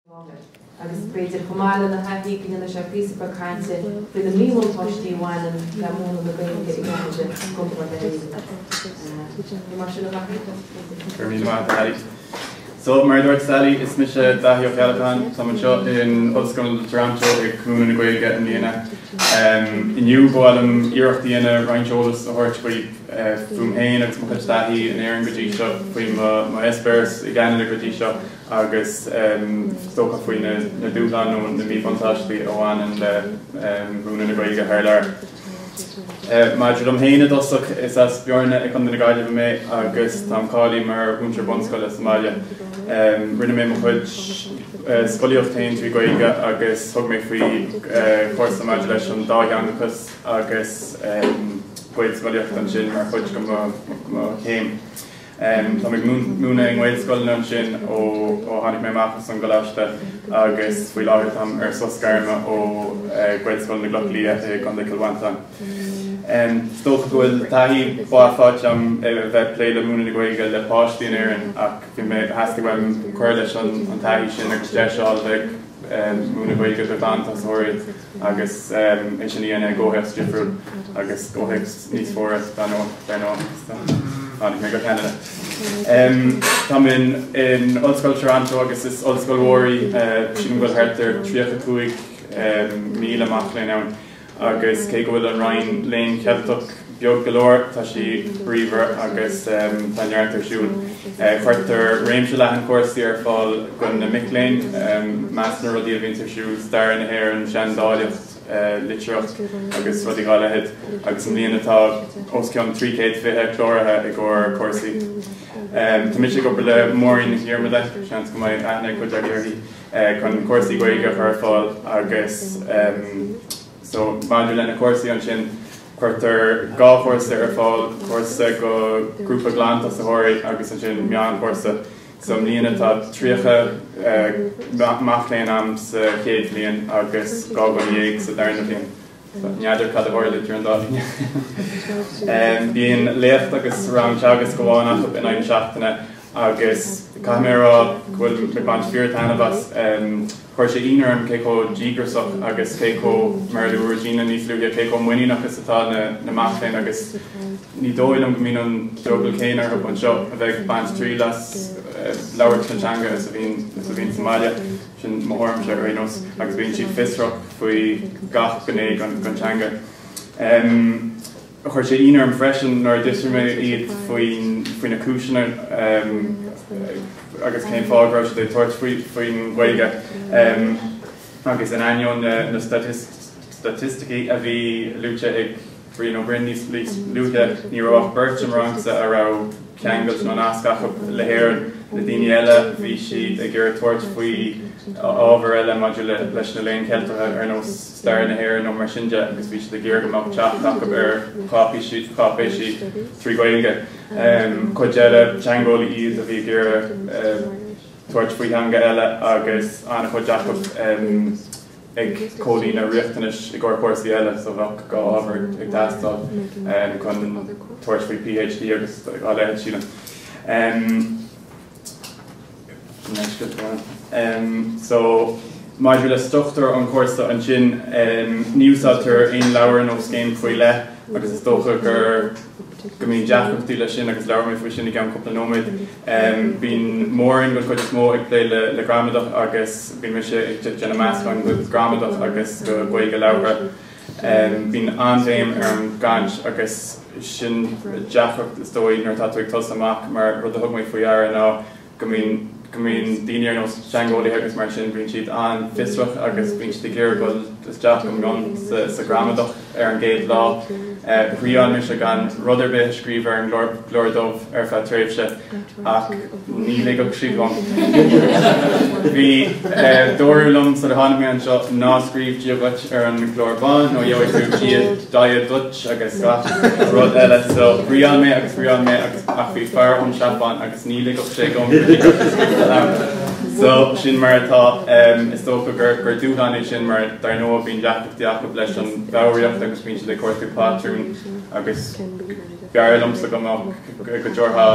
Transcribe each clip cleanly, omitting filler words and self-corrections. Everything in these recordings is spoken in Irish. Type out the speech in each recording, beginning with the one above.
Agus b'fhéidir chomh maith lena thaithí go ndéanfaidh sé píosa beag cainte faoi na míbhuntáistí a bhaineann le múineadh na Gaeilge i gCeanada i gcomparáid le hÉirinn. Ní mar sin a Dhaithí? Go raibh míle maith agat, a Sally. So, mar a dúirt Sally, is mise Daithí Ó Ceallacháin. Táim anseo in Ollscoil Toronto ag múineadh na Gaeilge i mbliana. Inniu ba mhaith liom iarracht a dhéanamh roinnt eolas a thabhairt dhaoibh fúm féin agus mo chuid taithí in Éirinn go dtí seo, faoi m'eispéireas i gCeanada go dtí seo agus is dócha faoi na dúshláin nó na míbhuntáistí a bhaineann le múineadh na Gaeilge thar lear. Maidir liom féin i dtosach, is as Bearna i gContae na Gaillimhe mé agus táim cáilithe mar mhúinteoir bunscoile sa mbaile. Rinne mé mo chuid scolaíocht féin trí Ghaeilge agus thug mé faoi chúrsa maidir leis an dátheangachas agus Gaelscolaíocht ansin mar chuid de mo chéim. Táim ag múineadh i nGaelscoileanna ansin ó tháinig mé amach as an gcoláiste agus faoi láthair táim ar sos gairme ó Ghaelscoil na gCloch Liath i gContae Chill Mhantáin. Is dócha go bhfuil taithí mhaith faighte agam a bheith ag plé le múineadh na Gaeilge le páistí in Éirinn ach bhí mé, theastaigh uaim cur leis an taithí sin agus deis a fháil bheith ag múineadh Gaeilge do ghlantosaitheoirí agus é sin a dhéanamh i gcomhthéacs difriúil agus gcomhthéacs níos fuaire dar ndóigh. Tháinig mé go Ceanada. Táim in Ollscoil Toronto agus is ollscoil mhór í, sílim go bhfuil thart ar 35,000 mac léinn ann agus cé go bhfuil an Roinn Léinn Cheilteach beag go leor, tá sí bríomhar agus tá neart ar siúl. Cuirtear réimse leathan cúrsaí ar fáil do na mic léinn, measc na rudaí a bhíonns ar siúl, stair na hÉireann, seandálaíocht, litríocht agus rudaí dá leithéid, agus i mbliana tá os cionn 320 cláraithe i gcomhair cúrsaí. Tá mise ag obair le Máirín Nic Dhiarmada, seans go mbeidh aithne ag cuid agaibh uirthi, chun cúrsaí Gaeilge a chur ar fáil agus so maidir le na cúrsaí ansin, Cuirtear 2 chúrsa ar fáil, cúrsa do ghrúpa glantosaitheoirí agus ansin meánchúrsa. So i mbliana tá 30 mac léinn a'm sa chéad bhliain agus 12 dhuine sa darna bhliain. So n'fheadar cad a tharla idir an dá linn. Bíonn léacht agus rang teagasc amháin acu in aghaidh na seachtaine agus caithfidh mé a rá go bhfuil mé ag baint fíor taitneamh as. Chuir sé ionadh orm cé chomh díograiseach agus cé chomh, mar a luaigh Regina níos luaithe, cé chomh muiníneach is atá na mac léinn agus ní dóigh liom go mbíonn an drogall céanna orthu anseo a bheith ag baint triail as labhairt na teanga is a bhíonn is a bhíonn sa mbaile. Sin mo thuairimse ar aon nós agus bíonn siad fiosrach faoi gach gné den teanga. Chuir sé ionadh orm freisin nuair a d'fhiosraigh mé iad faoi na cúiseanna agus cén fáth go raibh siad ag tabhairt faoin Ghaeilge agus in ainneoin na staitisticí a bhí luaite ag Brian Ó Broin níos luaithe, ní raibh ach beirt i mo rangsa a raibh ceangal nó nasc acu le hÉirinn. Na daoine eile, bhí siad ag iarraidh tabhairt faoi ábhar eile maidir leis na Léinn Cheilteacha ar nós stair na hÉireann nó mar sin de agus bhí siad ag iarraidh go mbeadh teacht acu ar cháipéisí trí Ghaeilge. Cuid eile, teangeolaí iad a bhí ag iarraidh tabhairt faoi theanga eile agus an-chuid acu ag comhlíonadh riachtanais i gcomhair cúrsaí eile so bheadh 2 ábhar ag teastáil chun tabhairt faoi PhD agus dá leithéid sílim. So maidir le struchtúr an chúrsa ansin ní úsáidtear aon leabhar nó scéim faoi leith agus is dócha gur go mbíonn deacrachtaí leis sin agus labhróidh mé faoi sin i gceann cúpla nóiméad. Bíonn Máirín den chuid is mó ag plé le gramadach agus bíonn mise ag déanamh meascán de gramadach agus de Ghaeilge labhartha. Bíonn an-bhéim ar an gcaint agus sin deacracht is dóigh nuair atá tú ag tosú amach mar rud a thug mé faoi deara ná go mbíonn go mbíonn daoine ar nós teangeolaithe agus mar sin, bíonn siad an-fhiosrach agus bíonn siad ag iarraidh dul isteach go mion sa ghramadach ar an gcéad lá. Thriáil mise gan rud ar bith a scríobh ar an gclár dubh ar feadh tréimhse ach ní ligfeadh siad dhom. Bhí dúradh liom sula tháinig mé anseo ná scríobh Dia dhuit ar an gclár bán nó gheobhaidh tú Dia Dia duit agus gach rud eile. So thriáil mé agus thriáil mé agus ach bhí fear ón Seapáin agus ní ligfeadh sé dhom. So sin mar atá. Is dócha gur dúshlán é sin mar dar ndóigh bíonn deacrachtaí acu leis an bhfoghraíocht agus bíonn siad ag cuartú patrún agus. B'fhearr liomsa go mbeadh, go dtabharfá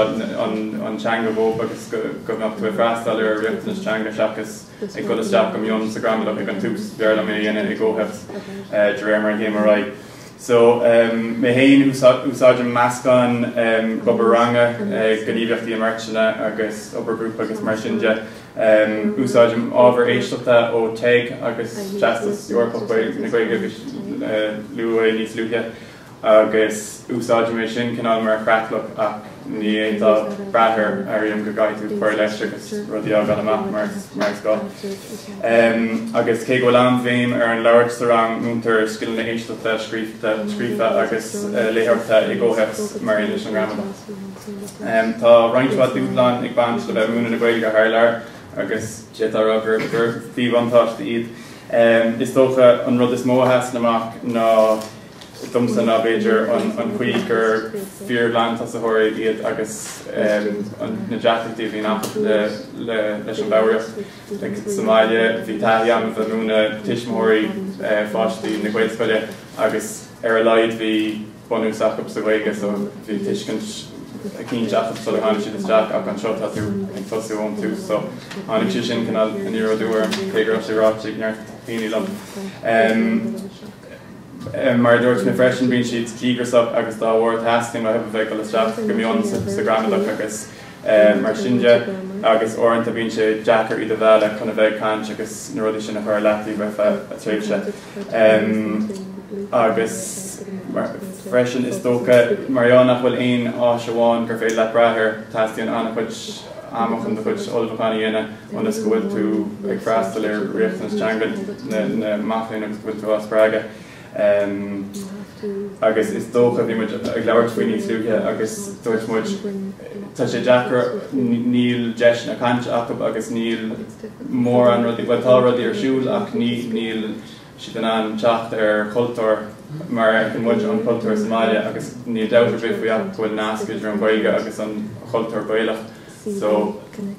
an teanga dhóibh agus go mbeadh tú ag freastal ar a riachtanais teanga seachas ag dul isteach go mion sa ghramadach ag an tús. B'fhearr liom é a dhéanamh i gcomhthéacs de réir mar a théim ar aghaidh. So, mé féin, úsáidim meascán d'obair ranga, gníomhaíochtaí i mbeirteanna agus obair ghrúpa agus mar sin de. Úsáidim ábhar éisteachta ó TEG agus Teastas Eorpach na Gaeilge agus luadh é níos luaithe. agus úsáidim é sin cineál mar chreatlach ach ní fhéadfá brath air, airím go gcaithfidh tú cur leis agus rudaí a fhágáil amach mar is gá. Agus cé go bhfuil an-bhéim ar an labhairt sa rang, múintear scileanna éisteachta, scríofa agus léitheoireachta i gcomhthéacs mar aon leis an ngramadach. Tá roinnt mhaith dúshlán ag baint le bheith ag múineadh na Gaeilge thar lear agus d'fhéadfá a rá gur mhíbhuntáiste iad. Is dócha an rud is mó a sheasann amach ná domsa ná b'fhéidir an chaoi gur fíor-ghlantosaitheoirí iad agus na deacrachtaí a bhíonn acu leis an bhfoghraíocht. Sa mbaile bhí taithí agam bheith ag múineadh tuismitheoirí pháistí na Gaelscoile agus ar a laghad bhí bunús acu sa Ghaeilge so bhí tuiscint eicínt acu sular tháinig siad isteach ach anseo tá tú ag tosú ón tús so tháinig sé sin cineál aniar aduaidh orm cé go raibh sé ráite ag neart daoine liom. Mar a dúirt mé freisin, bíonn siad díograiseach agus dá bharr teastaíonn uathu a bheith ag dul isteach go mion sa ghramadach agus mar sin de agus uaireanta bíonn sé deacair iad a mhealladh chun a bheith ag caint agus na rudaí sin a chur ar leataobh ar feadh tréimhse. Agus freisin is dócha, mar gheall nach bhfuil aon áis amháin gur féidir leat brath air, teastaíonn an-chuid ama chun do chuid ullmhúcháin a dhéanamh ionas go bhfuil tú ag freastal ar riachtanais teanga na mac léinn agus go bhfuil tú á spreagadh. Agus is dócha, bhí muid ag labhairt faoi níos luaithe agus dúirt muid, tá sé deacair, níl deiseanna cainte acu agus níl mórán rudaí, bhuel tá rudaí ar siúl ach níl siad in ann teacht ar chultúr mar a fheiceann muid an cultúr sa mbaile agus níl dabht ar bith faoi ach go bhfuil nasc idir an Ghaeilge agus an chultúr Gaelach so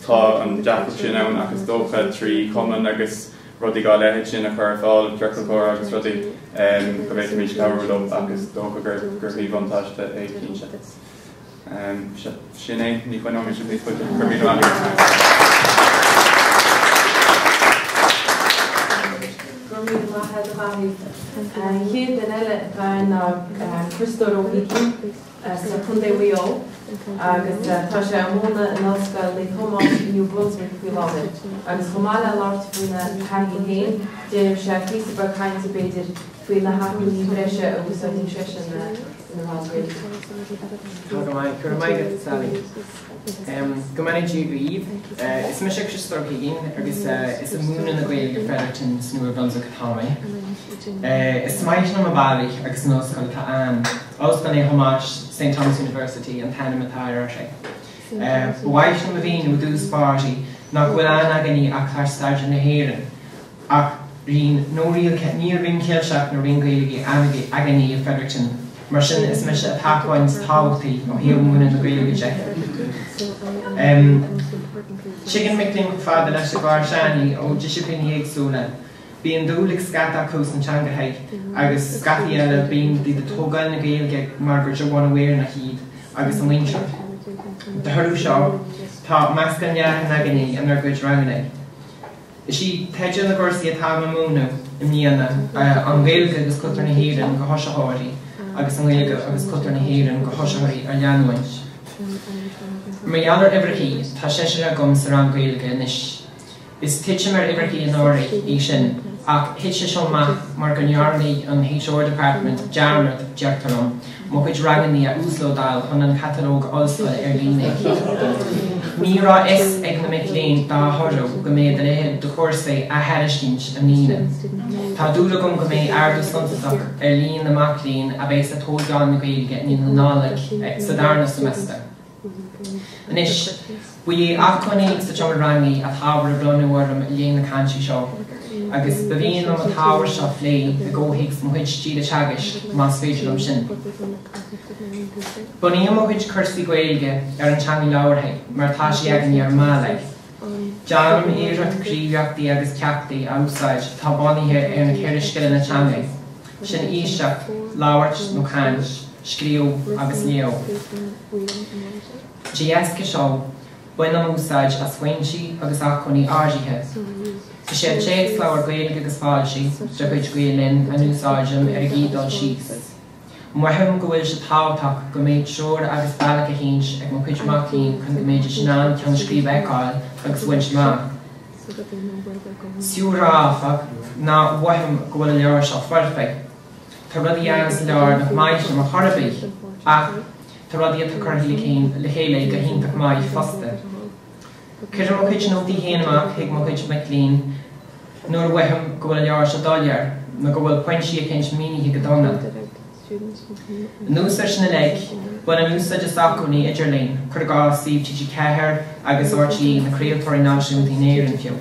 tá an deacracht sin ann ach is dócha trí chumainn agus rudaí dá leithéid sin a chur ar fáil, ciorcal comhrá agus rudaí, go bhféadfaimis cabhrú leo ach is dócha gur mhíbhuntáiste é cinnte. Sin é, ní choinneoidh mé sibh níos faide. Go raibh míle maith agat. Go raibh míle maith agat, a Dhaithí. An chéad duine eile atá ann ná Criostóir Ó hUiginn as Contae Mhaigh Eo agus tá sé ag múineadh in Ollscoil Naomh Tomás i New Brunswick faoi láthair. Agus chomh maith le labhairt faoina thaithí féin, déanfaidh sé píosa beag cainte b'fhéidir faoi na hacmhainní breise a úsáideann seisean ina rang Gaeilge. Tá go maith. Go raibh maith agat, Sally. Go mbeannaí Dia dhaoibh. Is mise Criostóir Ó hUiginn agus is ag múineadh na Gaeilge i Fredericton sa Nua-Bhrunswick atá mé. Is maith liom an baile agus an ollscoil atá ann. Ollscoil Naomh Thomáis, St Thomas University, an t-ainm atá uirthi. Ba mhaith liom a mhíniú i dtús báire nach bhfuil ann againne ach clár staidéir na hÉireann. Ach roinn nó riail níl Roinn Ceilteach nó Roinn Gaeilge againne i Fredericton, mar sin is mise an t-acmhainn is tábhachtaí ó thaobh múineadh na Gaeilge de. Tigeann mic léinn chomh fada leis an gclár s'againne ó dhisciplíní éagsúla. Bíonn dúil ag scata acu sna teangacha agus scataí eile bíonn siad ag tógáil na Gaeilge mar gur de bhunadh Éireannach iad agus a muintir. De thoradh seo, tá meascán leathan againne inár gcuid ranganna. Is í teideal na gcúrsaí atáim a múineadh i mbliana An Ghaeilge agus Cultúr na hÉireann do Thosaitheoirí agus An Ghaeilge agus Cultúr na hÉireann do Thosaitheoirí ar Leanúint. Mar gheall ar uimhreachaí, tá seisear agam sa rang Gaeilge anois. Is titim ar uimhreachaí anuraidh í sin ach thit sé seo amach mar go ndearna an HR Department dearmad, deirtear liom, mo chuid ranganna a uaslódáil chun an chatalóg ollscoile ar líne. Ní raibh fhios ag na mic léinn dá thoradh go mbeadh a leithéid de chúrsaí á thairiscint i mbliana. Tá dúil agam go mbeidh ardú suntasach ar líon na mac léinn a bheas ag tógáil na Gaeilge i mí na Nollag sa darna seimeastar. Anois, ba é acmhainní sa tseomra ranga an t-ábhar a bronnadh orm i leith na cainte seo, agus ba mhian liom an t-ábhar seo a phlé i gcomhthéacs mo chuid stíle teagaisc, más féidir liom sin. Bunaím mo chuid cúrsaí Gaeilge ar an teanga labhartha, mar atá sí againne ar an mbaile. Déanaim iarracht gníomhaíochtaí agus ceachtaí a úsáid atá bunaithe ar na 4 scileanna teanga, sin éisteacht, labhairt nó caint. Scríobh agus Léamh. De dheasca seo, bainim úsáid as foinsí agus acmhainní áirithe. Is é téacsleabhar Gaeilge agus Fáilte de chuid Gael Linn a n-úsáidim ar an gcéad dul síos. Mothaím go bhfuil sé tábhachtach go mbeidh treoir agus bealach eicínt ag mo chuid mac léinn chun go mbeidís in ann ceann scríbe a fheiceáil agus a bhaint amach. Is fiú a rá, áfach, nach mothaím go bhfuil an leabhar seo foirfe. Tá rudaí ann sa leabhar nach maith liom ar chor ar bith, ach tá rudaí atá curtha le chéile go hiontach maith fosta. Cuirim mo chuid nótaí féin amach chuig mo chuid mic léinn nuair a mhothaím go bhfuil an leabhar seo doiléir nó go bhfuil pointí eicínt mínithe go dona. Anuas air sin uilig, bainim úsáid as acmhainní idirlín, cuir i gcás suíomh TG4 agus RTÉ, na craoltóirí náisiúnta in Éirinn fiú.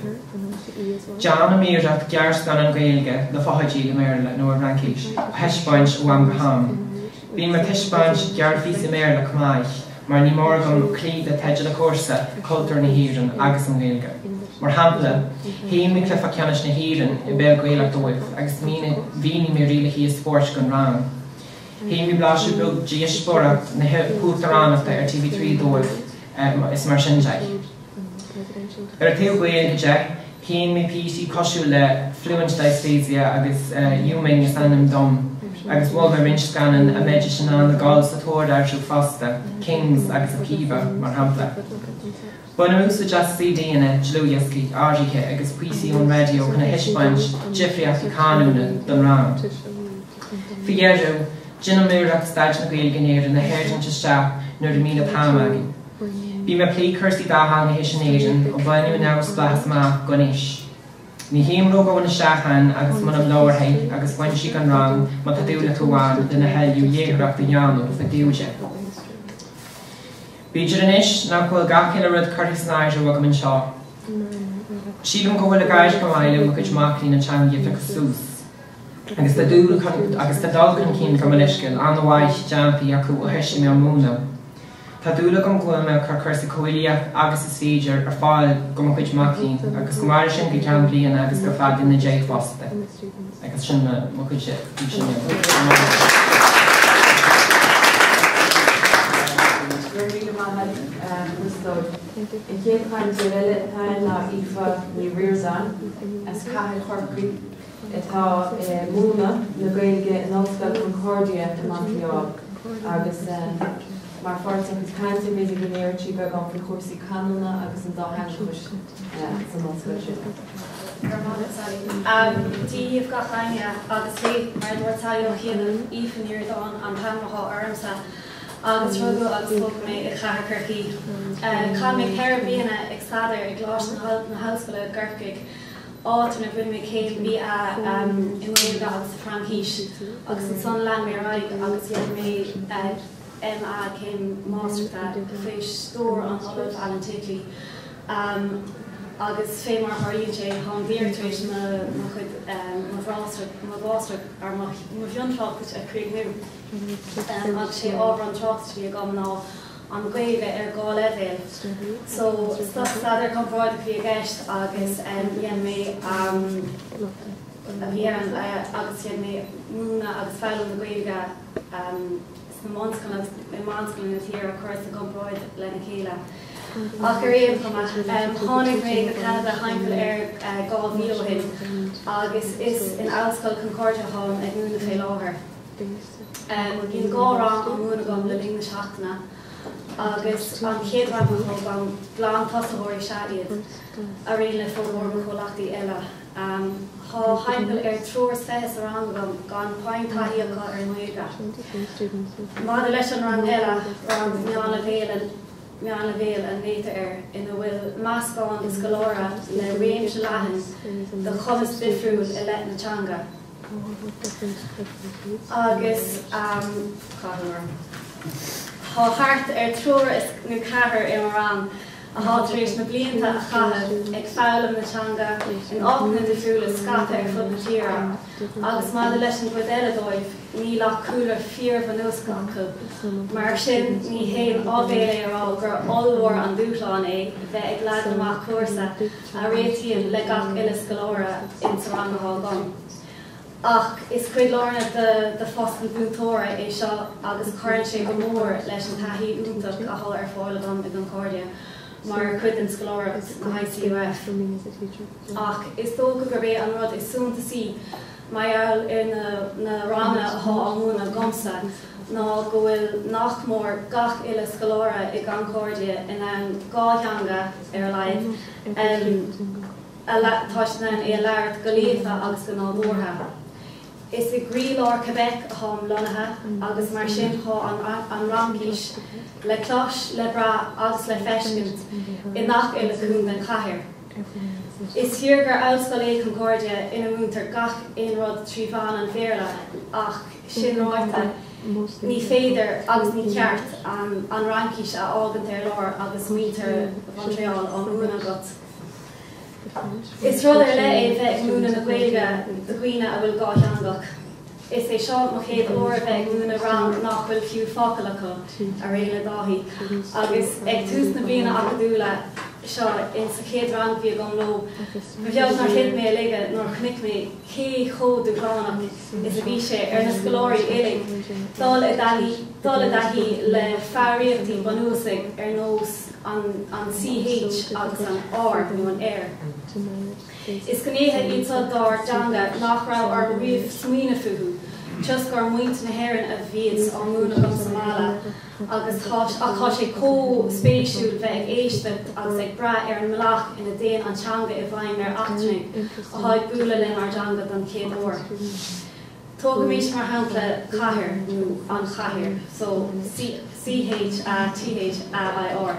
Déanaim iarracht gearrscannán Gaeilge, le fotheidil i mBéarla nó i bhFraincis, a thaispeáint ó am go ham. Bím ag taispeáint gearrphíosaí i mBéarla chomh maith, mar ní mór dom cloí le teideal an chúrsa, Cultúr na hÉireann agus an Ghaeilge. Mar shampla, sheinn mé cluiche ceannais na hÉireann i bpeil Ghaelach dóibh agus mhínigh mé rialacha an spóirt don rang. Sheinn mé blaiseadh beag de dhíospóireacht na huachtaránachta ar TV3 dóibh is mar sin de. Ar an taobh Gaeilge de, sheinn mé píosaí cosúil le Fluent Dysphasia agus Yu Ming is ainm dom agus mhol mé roinnt scannán a mbeidís in ann a dhul sa tóir orthu fosta, Kings agus Akiba, mar shampla. Bainim úsáid as CDanna, dlúthdhioscaí, áirithe agus píosaí ón raidió chun a thaispeáint difríochtaí canúna don rang. Faoi dheireadh, déanaim iarracht staid na Gaeilge in Éirinn a tharraingt isteach nuair a bhíonn an t-am againn. Bím ag plé cúrsaí dátheangachais in Éirinn ó baineadh an neamhspleáchas amach go anois. Ní théim ródhomhain isteach ann agus múinim leabharthaí agus foinsí don rang má tá dúil acu ann lena thuilleadh léitheoireachta a dhéanamh fá dtaobh de. B'fhéidir anois nach bhfuil gach uile rud curtha san áireamh agam anseo. Sílim go bhfuil ag éirí go maith le mo chuid mac léinn an teanga a phiocadh suas agus tá dul agus tá dul chun cinn gabh mo leithscéal an-mhaith déanta acu ó thoisigh mé á múineadh. Tá dúil agam go bhfuil mé ag cur cúrsa chomh uilíoch agus is féidir ar fáil go mo chuid mac léinn agus go mairfidh sin go ceann bliana agus go feadh ina diaidh fosta. Agus sin mo chuid físe inniu. Go raibh míle maith agat, a Chriostóir. An chéad chainteoir eile atá ann ná Aoife Ní Ríordáin as Cathair Chorcaí atá ag múineadh na Gaeilge in Ollscoil Concordia i Montreal agus Mar pháirt dá cuid cainte, b'fhéidir go ndéarfadh sí beagán faoi chúrsaí canúna agus an dátheangachais san ollscoil sin. Go raibh maith agat, Sally. Dia dhaoibh gach éinne agus fé mar a dúirt Sally Ó Chianáin, Aoife Ní Ríordáin an t-ainm atá ormsa agus rugadh agus tógadh mé i gCathair Chorcaí. Chaith mé 4 bliana ag staidéar i gColáiste na hOllscoile i gCorcaigh, áit ina bhain mé céim BA i nGaeilge agus sa Fhraincis agus ansan lean mé ar aghaidh agus dhein mé MA, céim máistreachta, faoi stiúir an Ollaimh Alan Titley agus fé mar a tharlaíonn sé táim díreach tar éis mo mo chuid mo mháistreacht mo mháistreacht or mo mhiontráchtais a chríochnú agus sé ábhar an tráchtais a bhí agam ná an Ghaeilge ar dhá leibhéal. So staidéar comparáideach a bhí i gceist agus dhein mé a bhí ann agus dhein mé múineadh agus foghlaim na Gaeilge sna bunscoileanna agus i meánscoileanna na tíre a chur i gcomparáid lena chéile. Ach ar aon chuma, tháinig mé go Ceanada thimpeall ar 2 mhí ó shin agus is in Ollscoil Concordia atáim ag múineadh fé láthair. Bíonn dhá rang á múineadh agam le linn na seachtaine agus an chéad rang atá agam, glan-tosaitheoirí is ea iad, araon le formhór mo chomhleachtaí eile. Tá thimpeall ar triúr is fiche sa rang agam gan puinn taithí acu ar an nGaeilge. Maidir leis an rang eile, rang meánleibhéil, meánleibhéil a nglaotar air, ina bhfuil meascán de scoláire le réimse leathan de chumas difriúil i leith na teanga, Agus caithfidh orm. Tá thart ar triúr is nó ceathrar i mo rang atá tar éis na blianta a chaitheamh ag foghlaim na teanga in áiteanna difriúla scaipthe ar fud na tíre, agus maidir leis an gcuid eile dóibh, níl ach cúlra fíorbhunúsach acu. Mar sin, ní haon áibhéil é a rá gur ollmhór an dúshlán é bheith ag leagan amach cúrsa a réitíonn le gach uile scoláire insa rang atá agam. Ach is cuid lárnach de phost an mhúinteora é seo agus cuireann sé go mór leis an taithí iontach atá ar fáil agam i gConcordia mar chuid den scoláireacht na ICUF. Ach is dócha gurb é an rud is suntasaí mar gheall ar na ranganna atá á múineadh agamsa ná go bhfuil nach mór gach uile scoláire i gConcordia in ann 2 theanga ar a laghad a tá siad in ann é a labhairt go líofa agus go nádúrtha. Is i gcroílár Quebec atáim lonnaithe agus mar sin tá an Fhraincis le clois, le brath agus le feiscint i ngach uile chúin den chathair. Is fíor gur ollscoil é Concordia ina múintear gach aon rud trí mheán an Bhéarla ach sin ráite ní féidir agus ní ceart an Fhraincis a fhágaint ar lár agus muintir Mhontréal á múineadh agat. Is rud ar leith é bheith ag múineadh na Gaeilge do dhaoine a bhfuil dhátheangach. Is é seo mo chéad uair a bheith ag múineadh rang nach bhfuil fiú focal acu, ar aon le Dáithí, agus ag tús na bliana acadúla seo in sa chéad rang a bhí agam leo, ba bheag nár thit mé i laige nuair a chonaic mé cé chomh dúshlánach is a bhí sé ar na scoláirí uilig dul i dul i dtaithí le foghraíochtaí bunúsaigh ar nós an CH agus an R nó an R. Is gnéithe iad seo dár dteanga nach raibh orm riamh smaoineamh fúthu, toisc gur muintir na hÉireann a bhíodh á múineadh agam sa mbaile, agus tá ach tá sé chomh spéisiúil bheith ag éisteacht agus ag brath ar an mbealach ina dtéann an teanga i bhfeidhm ar eachtrannaigh atá ag bualadh lenár dteanga don chéad uair. Tógaimis mar shampla cathair nó an chathaoir, so C H A T H A I R.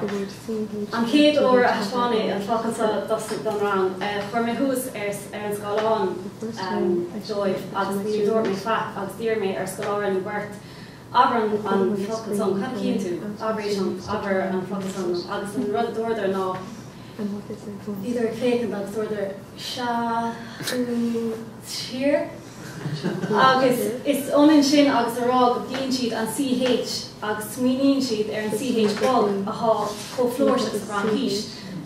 An chéad uair a thaispeánadh an focal seo don rang, chuir mé thuas ar an scáileán dóibh agus ní dúirt mé faic agus d'iarr mé ar scoláire nó beirt abair an focal san, cad a chíonn tú? Abair é sin, abair an focal san agus an rud a dúradar ná bhíodar ag féachaint agus dúradar sea, tír? Agus is ionann sin agus a rá go gcíonn siad an CH agus smaoiníonn siad ar an CH bog atá chomh flúirseach sa bhFraincis,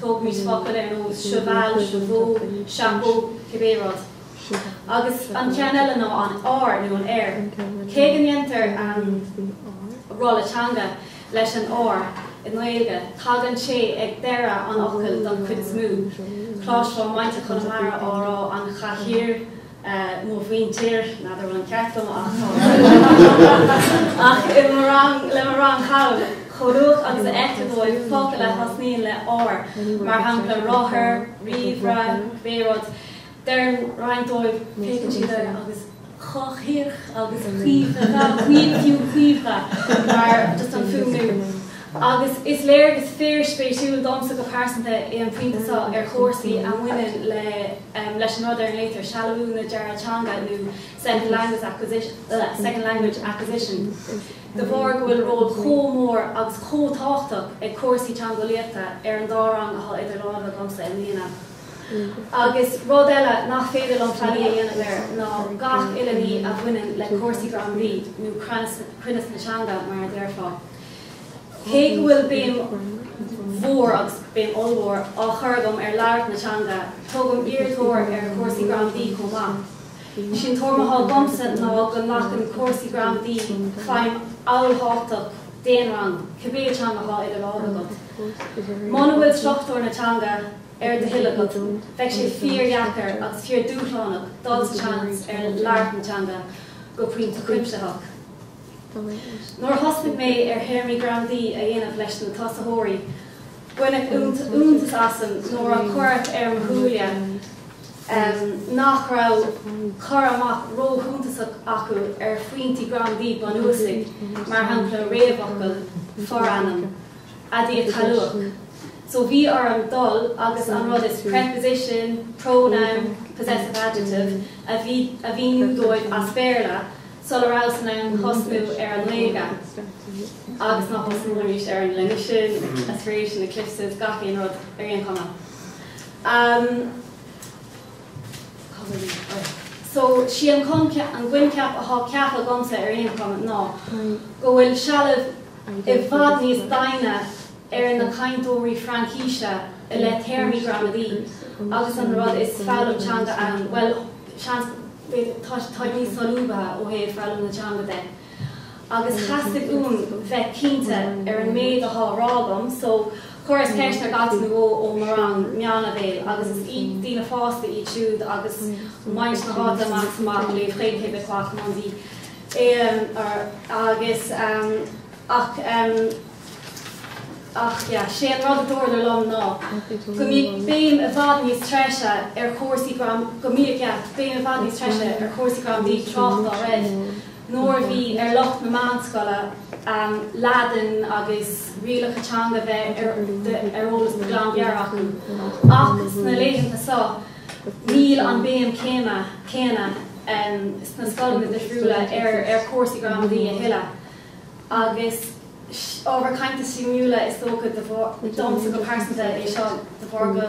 tógaimis focail ar nós cheval, chevaux, chapeau, cibé rud. Agus an ceann eile ná an R nó an R. Cé go ndéantar rolladh teanga leis an R i nGaeilge, tagann sé ag deireadh an fhocail don chuid is mó. Cloisfeá muintir Chonamara á rá an chathaoir, mo mhuintir, n'fheadar bhfuil an ceart agam ach tá. Ach i mo rang, le mo rang thall, chomh luath agus a fheictear dóibh focal a thosnaíonn le R, mar shampla rothar, ríomhaire, cibé rud, deireann roinnt dóibh, féachann siad air agus chathaoir agus cuimhne, níl fiú cuimhne mar just an fuaimniú. Agus is léargas fíorspéisiúil domsa go pearsanta é an pointe seo ar chúrsaí a bhaineann le leis an rud ar a nglaoitear sealbhú na dara teanga nó second language acquisition, second language acquisition, de bharr go bhfuil ról chomh mór agus chomh tábhachtach ag cúrsaí teangeolaíochta ar an dá rang atá idir lámha agamsa i mbliana. Agus rud eile nach féidir liom faillí a dhéanamh air ná gach uile ní a bhaineann le cúrsaí gramadaí, nó cruinneas na teanga mar a déarfá. Cé go bhfuil béim mhór, agus béim ollmhór, á chur agam ar labhairt na teanga, tugaim fíorthóir ar chúrsaí gramadaí chomh maith. Sin tuairim atá agamsa ná go nglacann cúrsaí gramadaí feidhm olltábhachtach d'aon rang, cibé teanga atá idir lámha agat. Muna bhfuil struchtúr na teanga ar do thoil agat, beidh sé fíordheacair agus fíordhúshlánach dul sa tseans ar labhairt na teanga go pointe cuimsitheach. Nuair a thosnaigh mé ar théarmaí gramadaí a dhéanamh leis na tosaitheoirí, baineadh iontas asam nuair a cuireadh ar mo shúile nach raibh cur amach róshuntasach acu ar phointí gramadaí bunúsaigh, mar shampla réamhfhocal, forainm, aidiacht shealúchach. So bhí orm dul agus an rud is preposition, pronoun, possessive adjective a mhíniú dóibh as Béarla sula rabhas in ann tosnú ar an nGaeilge. Agus ná tosnú arís ar an lenition, aspiration, eclipses, gach aon rud ar aon chuma. Um, So sí an an coincheap atá ceaptha agamsa ar aon chuma ná go bhfuil sealbh i bhfad níos doimhne ar na cainteoirí Fraincise i leith téarmaí gramadaí agus an rud is foghlaim teanga ann, bhuel, seans. B'fhéidir, tá, táid níos solúbtha ó thaobh foghlaim na teanga de. Agus theastaigh uaim bheith cinnte ar an méid atá á rá agam, so chuireas ceist ar gach duine ó mo rang meánleibhéil agus is iad daoine fásta iad siúd agus muintir na háite amach is amach, léamh Chaoi Québécois comme on dit. Agus ach ach yeah, sé an rud a dúradar liom ná go mbíodh béim i bhfad níos treise ar chúrsaí gram, go mbíodh yeah, béim i bhfad níos treise ar chúrsaí gramadaí tráth dá raibh nuair a bhí ar lucht na meánscoile Laidin agus rialacha teanga bheith ar ar eolas de ghlanmheabhair acu. Ach sna laethanta seo níl an béim céanna céanna sna scoileanna difriúla ar ar chúrsaí gramadaí a thuilleadh agus ábhar cainte suimiúla is dócha domsa go pearsanta é seo de bharr go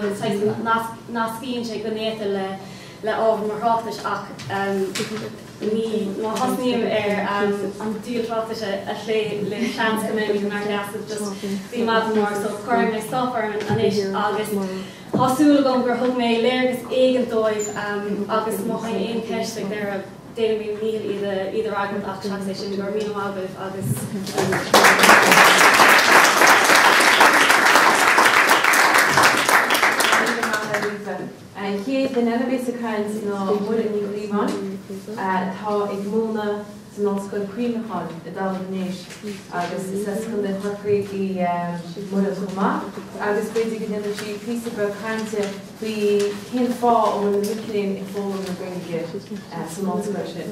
nascaíonn sé go néata le le ábhar mo thráchtais ach ní má thosnaím ar an díol tráchtais a phlé le seans go mbeimid inár seasamh just bhí maidin mór so cuirfidh mé stop orm anois agus Tá súil agam gur thug mé léargas éigin daoibh agus má tá aon cheist ag deireadh, déanfaidh mé mo dhícheall iad a iad a fhreagairt ach seachas é sin, go raibh míle maith agaibh agus. Míle maith agat. An chéad duine eile a bheas ag caint ná Muireann Ní Ghríobháin atá ag múineadh san Ollscoil Cuimhneacháin i dTalamh an Éisc agus is as Contae Chorcaí í Muireann chomh maith agus b'fhéidir go ndéanfaidh sí píosa beag cainte faoi cén fáth a bhfuil na mic léinn ag foghlaim na Gaeilge san ollscoil sin.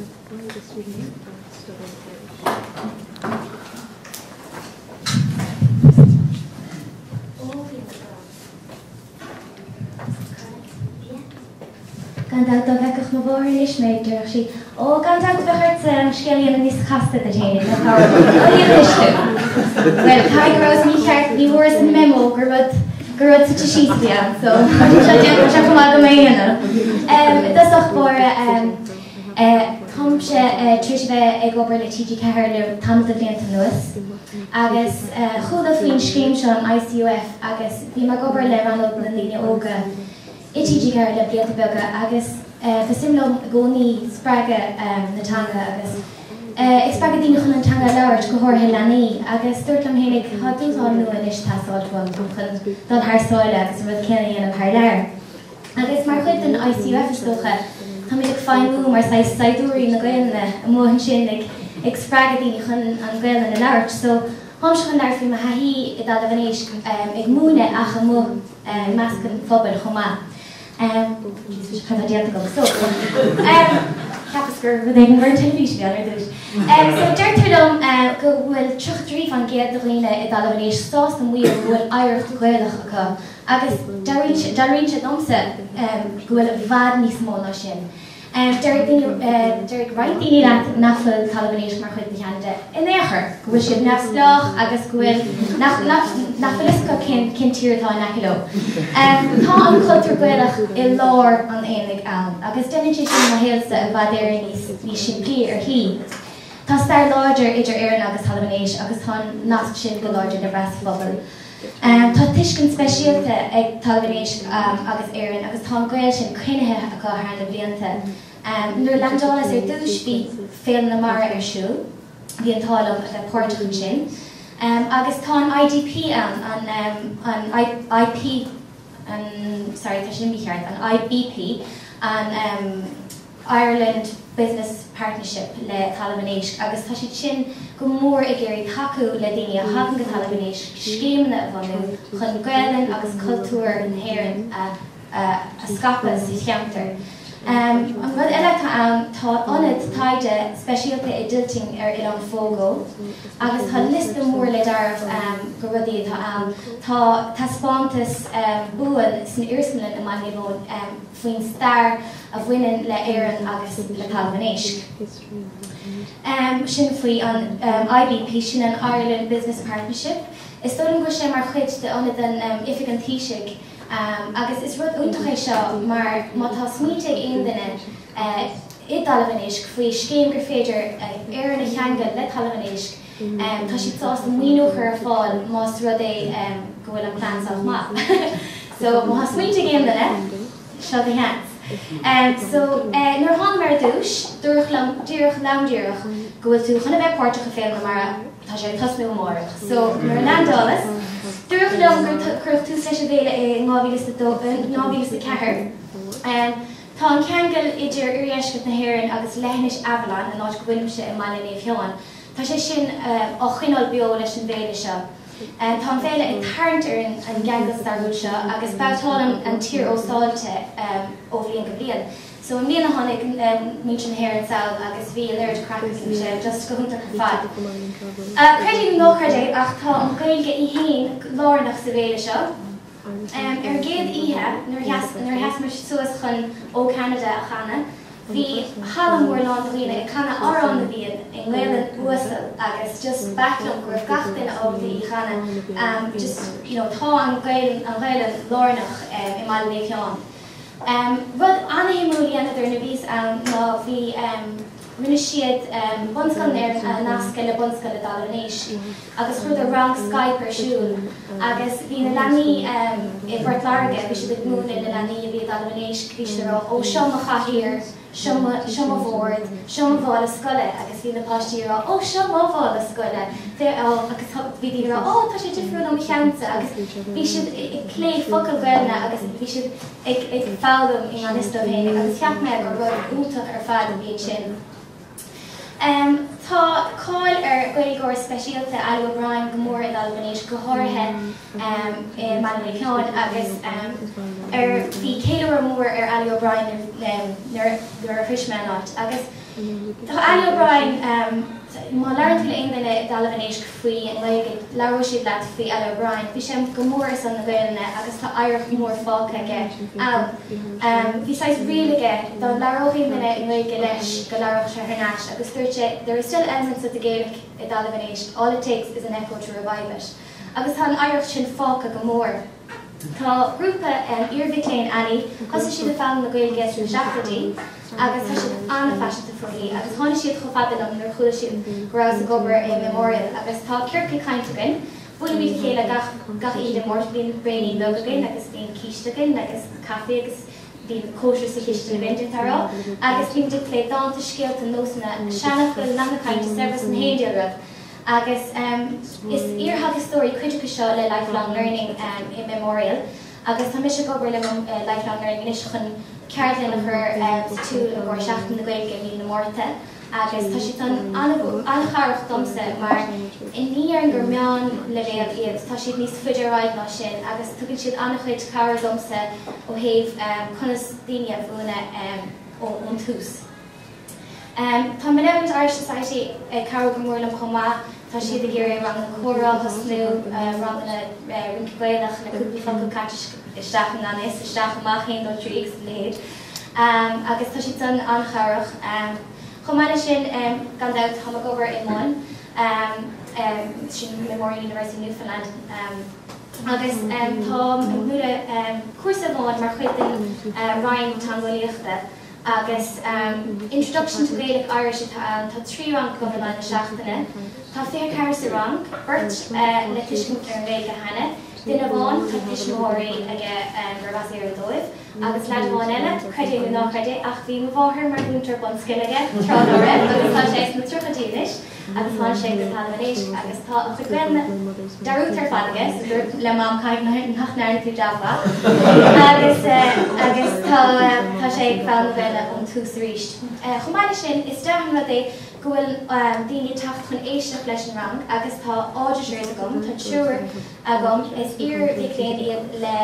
Gan dabht dá bhfeicfeadh mo mháthair anois mé, déarfadh sí, Ó, gan dabht bheadh ort an scéal a dhéanamh níos casta duit fhéinig, nach amhlaidh? Anois tú. Bhuel, caithfidh go rabhas mícheart, ní bhfuaireas an memo gur rud, gur rud suite síos a bhí ann, so tá sé déanta, tá sé chomh maith agam é a dhéanamh. I dtosach báire, táimse tar éis a bheith ag obair le TG4 le tamall de bhlianta anuas agus chuala faoin scéim seo, an ICUF, agus bhí mé ag obair le Rannóg na nDaoine Óga i TG4 le blianta beaga agus ba suim liom i gcónaí spreagadh na teanga agus ag spreagadh daoine chun an teanga a labhairt, go háirithe leanaí, agus dúirt liom fhéinig tá dúshlán nua anois ag teastáil uaim, táim chun dul thar sáile agus an rud céanna a dhéanamh thar lear. Agus mar chuid den ICUF is dócha, táimid ag feidhmiú mar saghas saighdiúirí na Gaelainne amuigh ansin ag ag spreagadh daoine chun an Ghaelainn a labhairt. So táimse chun labhairt faoi mo thaithí i dTalamh an Éisc ag múineadh ach amuigh i measc an phobail chomh maith. Jesus, cad tá déanta agam? So, cheapas gur rud éigin ar an teilifís a bhí ann ar dtús. So, deirtear liom go bhfuil 33% de dhaoine i dTalamh an Éisc sásta maíomh go bhfuil oidhreacht Ghaelach acu agus dealraíonn sé domsa go bhfuil i bhfad níos mó ná sin. Deir deir roinnt daoine leat nach bhfuil Talamh an Éisc mar chuid de Cheanada in aon chor, go bhfuil siad neamhspleách agus go bhfuil nach nach nach bhfuil fhios acu cén cén tír atá in aice leo. Tá an cultúr Gaelach i lár an aonaigh ann agus déanann sé sin mo shaolsa i bhfad Éireann níos níos simplí ar shlí. Tá stair láidir idir Éirinn agus Talamh an Éisc agus tá an nasc sin go láidir le brath sa phobal. Tá tuiscint speisialta ag Talamh an Éisc agus Éirinn agus tá an gaol sin coinnithe acu thar na blianta. Nuair a leaindeálas ar dtús bhí Féile na Mara ar siúl, bhí an t-ádh liom a bheith páirteach ansin. Agus tá an IDP ann, an IP, an, sorry tá sin mícheart, an IBP, an. Ireland Business Partnership le Talamh an Éisc agus tá siad sin go mór ag iarraidh tacú le daoine a thagann go Talamh an Éisc scéimeanna a bhunú chun Gaelainn agus cultúr na hÉireann a a scaipeadh sa cheantar. An rud eile atá ann, tá ionad taighde speisialta i dTilting ar Oileán Fogo agus tá liosta mór le dearbh go rudaí atá ann. Tá taispeántas buan san iarsmalann i mBaile Naomh Eoin, faoin stair a bhaineann le Éirinn agus le Talamh an Éisc. Sin faoi an IBP, sin an Ireland Business Partnership. Is dóigh liom go bhfuil sé mar chuid d'ionad an Oifig an Taoisigh agus is rud iontach é seo mar má tá smaointe ag aon duine i dTalamh an Éisc faoi scéim gur féidir Éirinn a cheangal le Talamh an Éisc, tá siad sásta maoiniú a chur ar fáil más rud é go bhfuil an plean sách maith. So má tá smaointe ag aon duine, seo do sheans. So, nuair a thánam ar dtús, dúradh liom díreach lom díreach go bhfuil tú chun a bheith páirteach i Féile na Mara, tá sé ag tosnú amárach. So, nuair a landálas, dúradh liom gur cuireadh tús leis an bhféile i 2004. Tá an ceangal idir oirdheisceart na hÉireann agus leithinis Avalon, an áit go bhfuilimse i mBaile Naomh Sheáin, tá sé sin á choinneáil beo leis an bhféile seo. Tá an féile ag tarraingt ar an gceangal stairiúil seo agus babhtálann an tír óstáilte ó bhliain go bliain. So i mbliana tháinig muintir na hÉireann sall agus bhí an oiread craic agus bhí sé just go hiontach ar fad. Creid é nó ná creid é ach tá an Ghaeilge í fhéin lárnach sa bhféile seo. Ar an gcéad oíche, nuair a sheas muid suas chun O Canada a chanadh, bhí halla mór lán de dhaoine ag canadh Amhrán na bhFiann i nGaelainn uasal agus just b'ait liom go raibh gach duine ábalta í chanadh. Just, you know, tá an Ghaelainn lárnach i mBaile Naomh Sheáin. Rud an-shuimiúil a dheineadar nuair a bhíos ann ná bhí, rinne siad bunscoil in Éirinn a nascadh le bunscoil i dTalamh an Éisc agus chuireadar rang Skype ar siúl agus bhí na leanaí i bPort Láirge, bhí siad ag múineadh na leanaí a bhí i dTalamh an Éisc, bhí siad ag rá ó seo mo chathaoir, seo mo, seo mo bhord, seo mo mhála scoile agus bhí na páistí ag rá ó seo mo mhála scoile agus bhí daoine ag rá ó tá sé difriúil ó mo cheannsa agus bhí siad ag plé focail Ghaelainne agus bhí siad ag ag foghlaim i ngan fhios dóibh féin agus cheap mé gur rud iontach ar fad a bhí ansin. Tá cáil ar Ghaeilgeoir speisialta Ali O'Brien go mór i dTalamh an Éisc, go háirithe i mBaile Naomh Sheáin agus ar bhí ceiliúradh mór ar Ali O'Brien nuair a shrois mé an áit. Agus tá Ali O'Brien, má labhrann tú le aon duine i dTalamh an Éisc faoi an nGaeilge, labhróidh siad leat faoi Ali O'Brien. Bhí sé go mór ar son na Gaelainne agus tá oidhreacht mhór fágtha aige ann. Bhí saghas riail aige, dá labhródh aon duine i nGaeilge leis, go labhródh sé thar n-ais agus dúirt sé 'there is still elements of the Gaelic i dTalamh an Éisc, all it takes is an echo to revive it'. Agus tá an oidhreacht sin fágtha go mór. Tá grúpa iar-mhic léinn Ali, thosaigh siad ag foghlaim na Gaeilge sna seachtóidí agus tá siad an-phaiseanta fúithi agus tháinig siad chomh fada liom nuair a chuala siad go rabhas ag obair i Memorial agus tá ciorcal cainte againn, buailimid le chéile gach gach Aoine Máirt, bíonn braoinín beag againn agus bíonn císte againn agus caife agus bíonn cóisir sa chistin againn, d'fhéadfá a rá, agus bímid ag plé dánta, scéalta, nósanna, seanfhocail, nathanna cainte, saibhreas na haon diabhal rud. Agus is iartheagascóirí cuid acu seo le Lifelong Learning i Memorial agus tá mise ag obair le Lifelong Learning anois chun ceardlann a chur sa tsiúl i gcomhair Seachtain na Gaeilge i mí na Márta agus tá siad san an-chabhrach domsa mar ní déarfainn gur meánleibhéal iad, tá siad níos faide ar aghaidh ná sin agus tugann siad an-chuid cabhair domsa ó thaobh conas daoine a mhúineadh ón tús. Tá Benevolent Irish Society ag cabhrú go mór liom chomh maith. Tá siad ag iarraidh ranganna comhrá a thosnú, ranganna rince Gaelach le cúpla focal caite isteach i ngan fhios, isteach, amach, haon, dó, trí agus a leithéid. Agus tá siad san an-chabhrach. Chomh maith leis sin, gan dabht, táim ag obair i MUN, sin Memorial University Newfoundland, agus táim ag múineadh cúrsa amháin mar chuid den Roinn Teangeolaíochta. Agus Introduction to Gaelic Irish atá ann. Tá 3 rang agam in aghaidh na seachtaine. Tá 24 sa rang, beirt le tuiscint ar an nGaeilge cheana, duine amháin, tá tuismitheoirí aige gurb as Éirinn dóibh, agus leaid amháin eile, creid é nó ná creid é, ach bhí mo mháthair mar mhúinteoir bunscoile aige tráth dá raibh agus tá sé sna tríochaidí anois. Agus tháinig sé go Talamh an Éisc agus tá a chuid Gaelainne dearúdta ar fad aige, so dúirt le Mam caithfidh nach ndearna tú jab mhaith. Agus agus tá tá sé ag foghlaim na Gaelainne ón tús arís. Chomh maith leis sin, is deas an rud é go bhfuil daoine ag teacht chun éisteacht leis an rang agus tá auditors agam, tá triúr agam. Is iar-mhic léinn iad le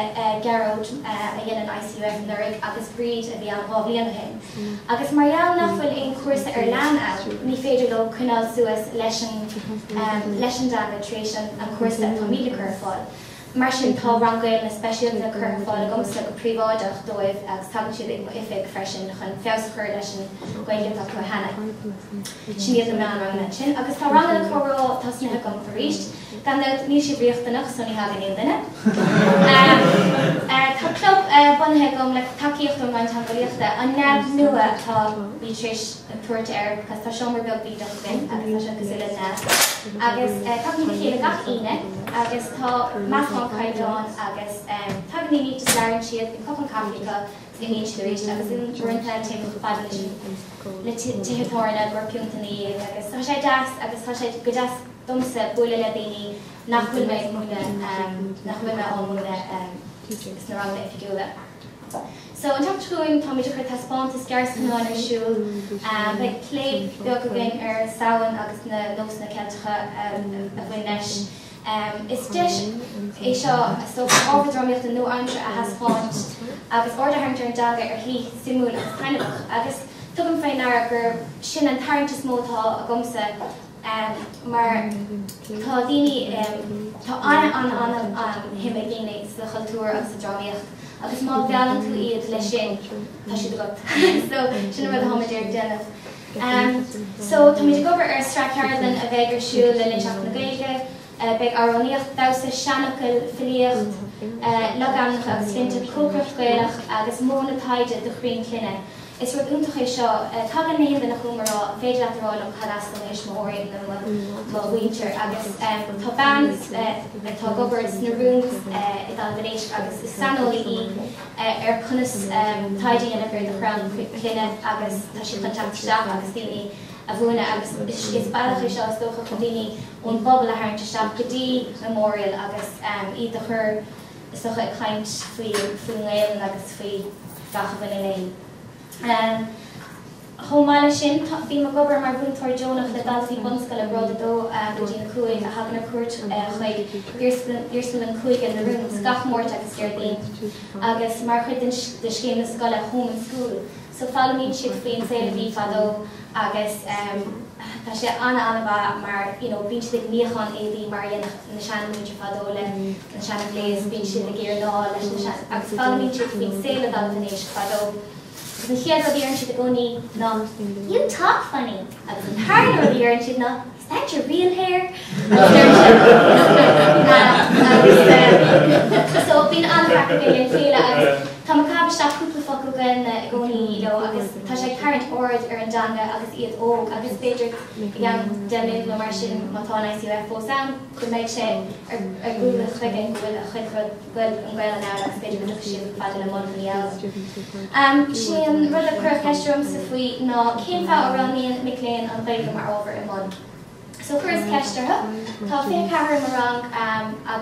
Gearóid a dhein an ICUF anuraidh agus Bríd a bhí ann 2 bhliain ó shin. Agus mar gheall nach bhfuil aon chúrsa ar lean ann, ní féidir leo coinneáil suas leis an leis an dteanga tar éis an chúrsa atáimid ag cur ar fáil. Mar sin tá rang Gaelainne speisialta curtha ar fáil agamsa go príobháideach dóibh agus tagann siad ag m'oifig freisin chun feabhas a chur leis an Ghaeilge atá acu cheana. Sin iad na meánranganna ansin. Agus tá ranganna comhrá tosnaithe agam arís. Gan dabht, níl siad riachtanach, so ní thagann aon duine. Tá club bunaithe agam le tacaíocht ón Roinn Teangeolaíochta, an Nead Nua atáimid tar éis tabhairt air, because tá seomra beag bídeach againn agus tá sé cosúil le nead. Agus tagaimid le chéile gach Aoine agus tá meascán caighdeán agus tagann daoine, just labhraíonn siad, bíonn cupán caife acu. Imíonn siad arís agus uaireanta téim chomh fada leis an le tithe tábhairne i gcomhair piúnta ina dhiaidh agus tá sé deas agus tá sé go deas domsa bualadh le daoine nach bhfuil mé ag múineadh nach bhfuil mé á múineadh sna ranganna oifigiúla. So an tseachtain seo chugainn táimid ag cur taispeántas gearrscannáin ar siúl. Beidh plé beag againn ar Samhain agus na nósanna Ceilteacha a bhain leis. Is deis é seo is dócha ábhar drámaíochta nua-aimseartha a thaispeáint agus aird a tharraingt ar an dteanga ar shlí suimiúil agus taitneamhach. Agus tugaim faoi ndeara gur sin an tarraingt is mó atá agamsa mar tá daoine, tá an-an-an-shuim ag daoine sa chultúr agus sa drámaíocht agus má mheallann tú iad leis sin, tá siad agat. So sin an rud atáimid ag déanamh. So, táimid ag obair ar sraith ceardlann a bheidh ar siúl le linn Seachtain na Gaeilge. Beidh amhránaíocht, damhsa, seanfhocail, filíocht, logainmneacha agus sloinnte, cócaireacht Ghaelach agus modhanna taighde do chrainn clainne. Is rud iontach é seo. Tagann na haon duine chugam a rá, an féidir leat a rá liom cad as do mo thuismitheoirí nó mo mhuintir? Agus tá bean atá ag obair sna Rooms i dTalamh an Éisc agus is saineolaí í. ar conas taighde a dhéanamh ar do chrann clainne agus tá sí chun teacht isteach agus daoine a mhúineadh agus is bealach é seo is dócha chun daoine ón bpobal a tharraingt isteach go dtí Memorial agus iad a chur is dócha ag caint faoi faoin nGaelainn agus faoi gach a bhaineann léi. Chomh maith leis sin, bím ag obair mar mhúinteoir deonach le daltaí bunscoile Bród 2 go dtí na 5 a thagann ar cuairt chuig Iarsmalann Cúige na Rooms gach Máirt agus Déardaoin agus mar chuid de scéim na scoile Home and School. So foghlaimíonn siad faoin saol a bhí fadó agus tá sé an-an-mhaith mar you know bíonn siad ag níochán éadaí mar a dhéanadh na seanmhuintir fadó le an seana-ghléas, bíonn siad ag iarnáil leis na sean agus foghlaimíonn siad faoin saol i dTalamh an Éisc fadó. Agus an chéad rud a deireann siad i gcónaí ná You talk funny! Agus an tarna rud a deireann siad ná Is that your real hair? Agus deireann siad Agus so bíonn an-chraic againn le chéile agus táim ag caitheamh isteach cúpla focal Gaelainne i gcónaí leo agus tá sé ag tarraingt aird ar an dteanga agus iad óg agus b'fhéidir i gceann 10 mbliana nó mar sin má tá an ICUF fós ann go mbeidh sé ar gcúl a chloigeann go bhfuil a chuid rud go bhfuil an Ghaelainn ann agus b'fhéidir go dtiocfaidh siad chomh fada le Mullach an Gheal. Sé an rud a cuireadh ceist ormsa faoi ná cén fáth a roghnaíonn mic léinn an Ghaeilge mar ábhar i mbun. So chuireas ceist orthu. Tá 24 i mo rang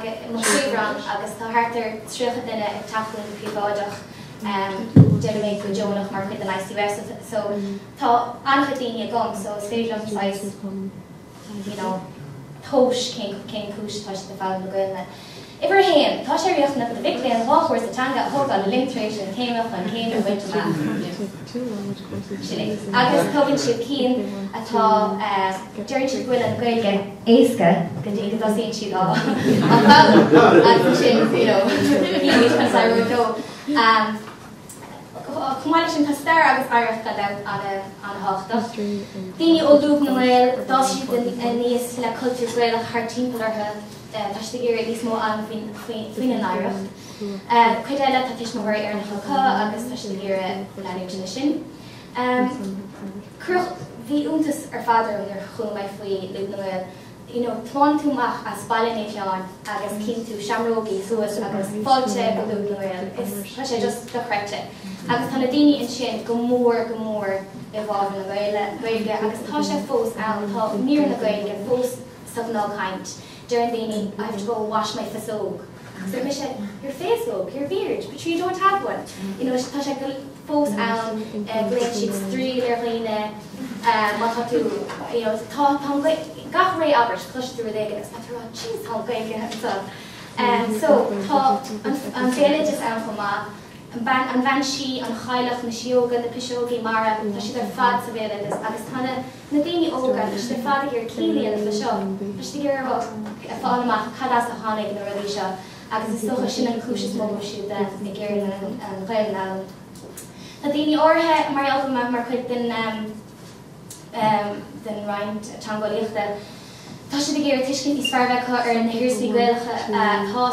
i mo phríomhrang agus tá thart ar 30 duine ag teacht chugam go príobháideach déanaim é go deonach mar chuid den ICUF so tá an-chuid daoine agam so is féidir liom saghas you know, tomhas cén cén chúis atá siad ag foghlaim na Gaelainne. Uimhir a haon, tá sé riachtanach do mhic léinn 2 chúrsa teanga a thógáil le linn tréimhse na céime chun céim a bhaint amach. Sin é. Agus tugann siad cinn atá, deireann siad go bhfuil an Ghaeilge éasca go dtí go dtosaíonn siad á foghlaim agus ansin, you know, nílimid chun cabhrú leo. Chomh maith leis sin, tá stair agus oidhreacht gan dabht an-thábhachtach. Daoine ó Lúb na nGael, d'fhás siad aníos le cultúr Gaelach thart timpeall orthu, tá siad ag iarraidh níos mó a fhoghlaim faoina n-oidhreacht. Cuid eile, tá tuismitheoirí Éireannacha acu agus tá siad ag iarraidh leanúint leis sin. Cuireadh, bhí iontas ar fad orm nuair a chuala mé faoi Lúb na nGael. you know, tiomáineann tú amach as Baile Naomh Sheáin agus cíonn tú seamrógaí suas agus fáilte go Lúb na nGael. Is, tá sé just dochreidte. Agus tá na daoine ansin go mór go mór i bhfabhar na Gaeilge agus tá sé fós ann, tá mír na Gaeilge fós sa ghnáthchaint. Deireann daoine, I have to go wash my fasóg. Agus deir mise, your féasóg, your beard, but you don't have one. You know, tá sé fós ann, glaonn siad straoill ar dhaoine, má tá tú, you know, tá, tá an Ghaeilge, gach ré abairt, cloiseann tú rud éigin agus tá tú ag rá, jeez, tá an Ghaeilge anseo. So, tá an, an béaloideas ann chomh maith, an bean, an bhean sí, an chailleach, na síóga, na piseogaí mara, tá siad ar fad sa bhéaloideas agus tá na, na daoine óga, tá siad ar fad ag iarraidh ciall a dhéanamh le seo, tá siad ag iarraidh a fháil amach cad as a tháinig na rudaí seo agus is dócha sin an chúis is mó go bhfuil siad ag iarraidh an Ghaelainn a fhoghlaim. Tá daoine áirithe, mar gheall go bhfuil mé mar chuid den den Roinn Teangeolaíochta, tá siad ag iarraidh tuiscint níos fearr a bheith acu ar na hiarsmaí Gaelacha atá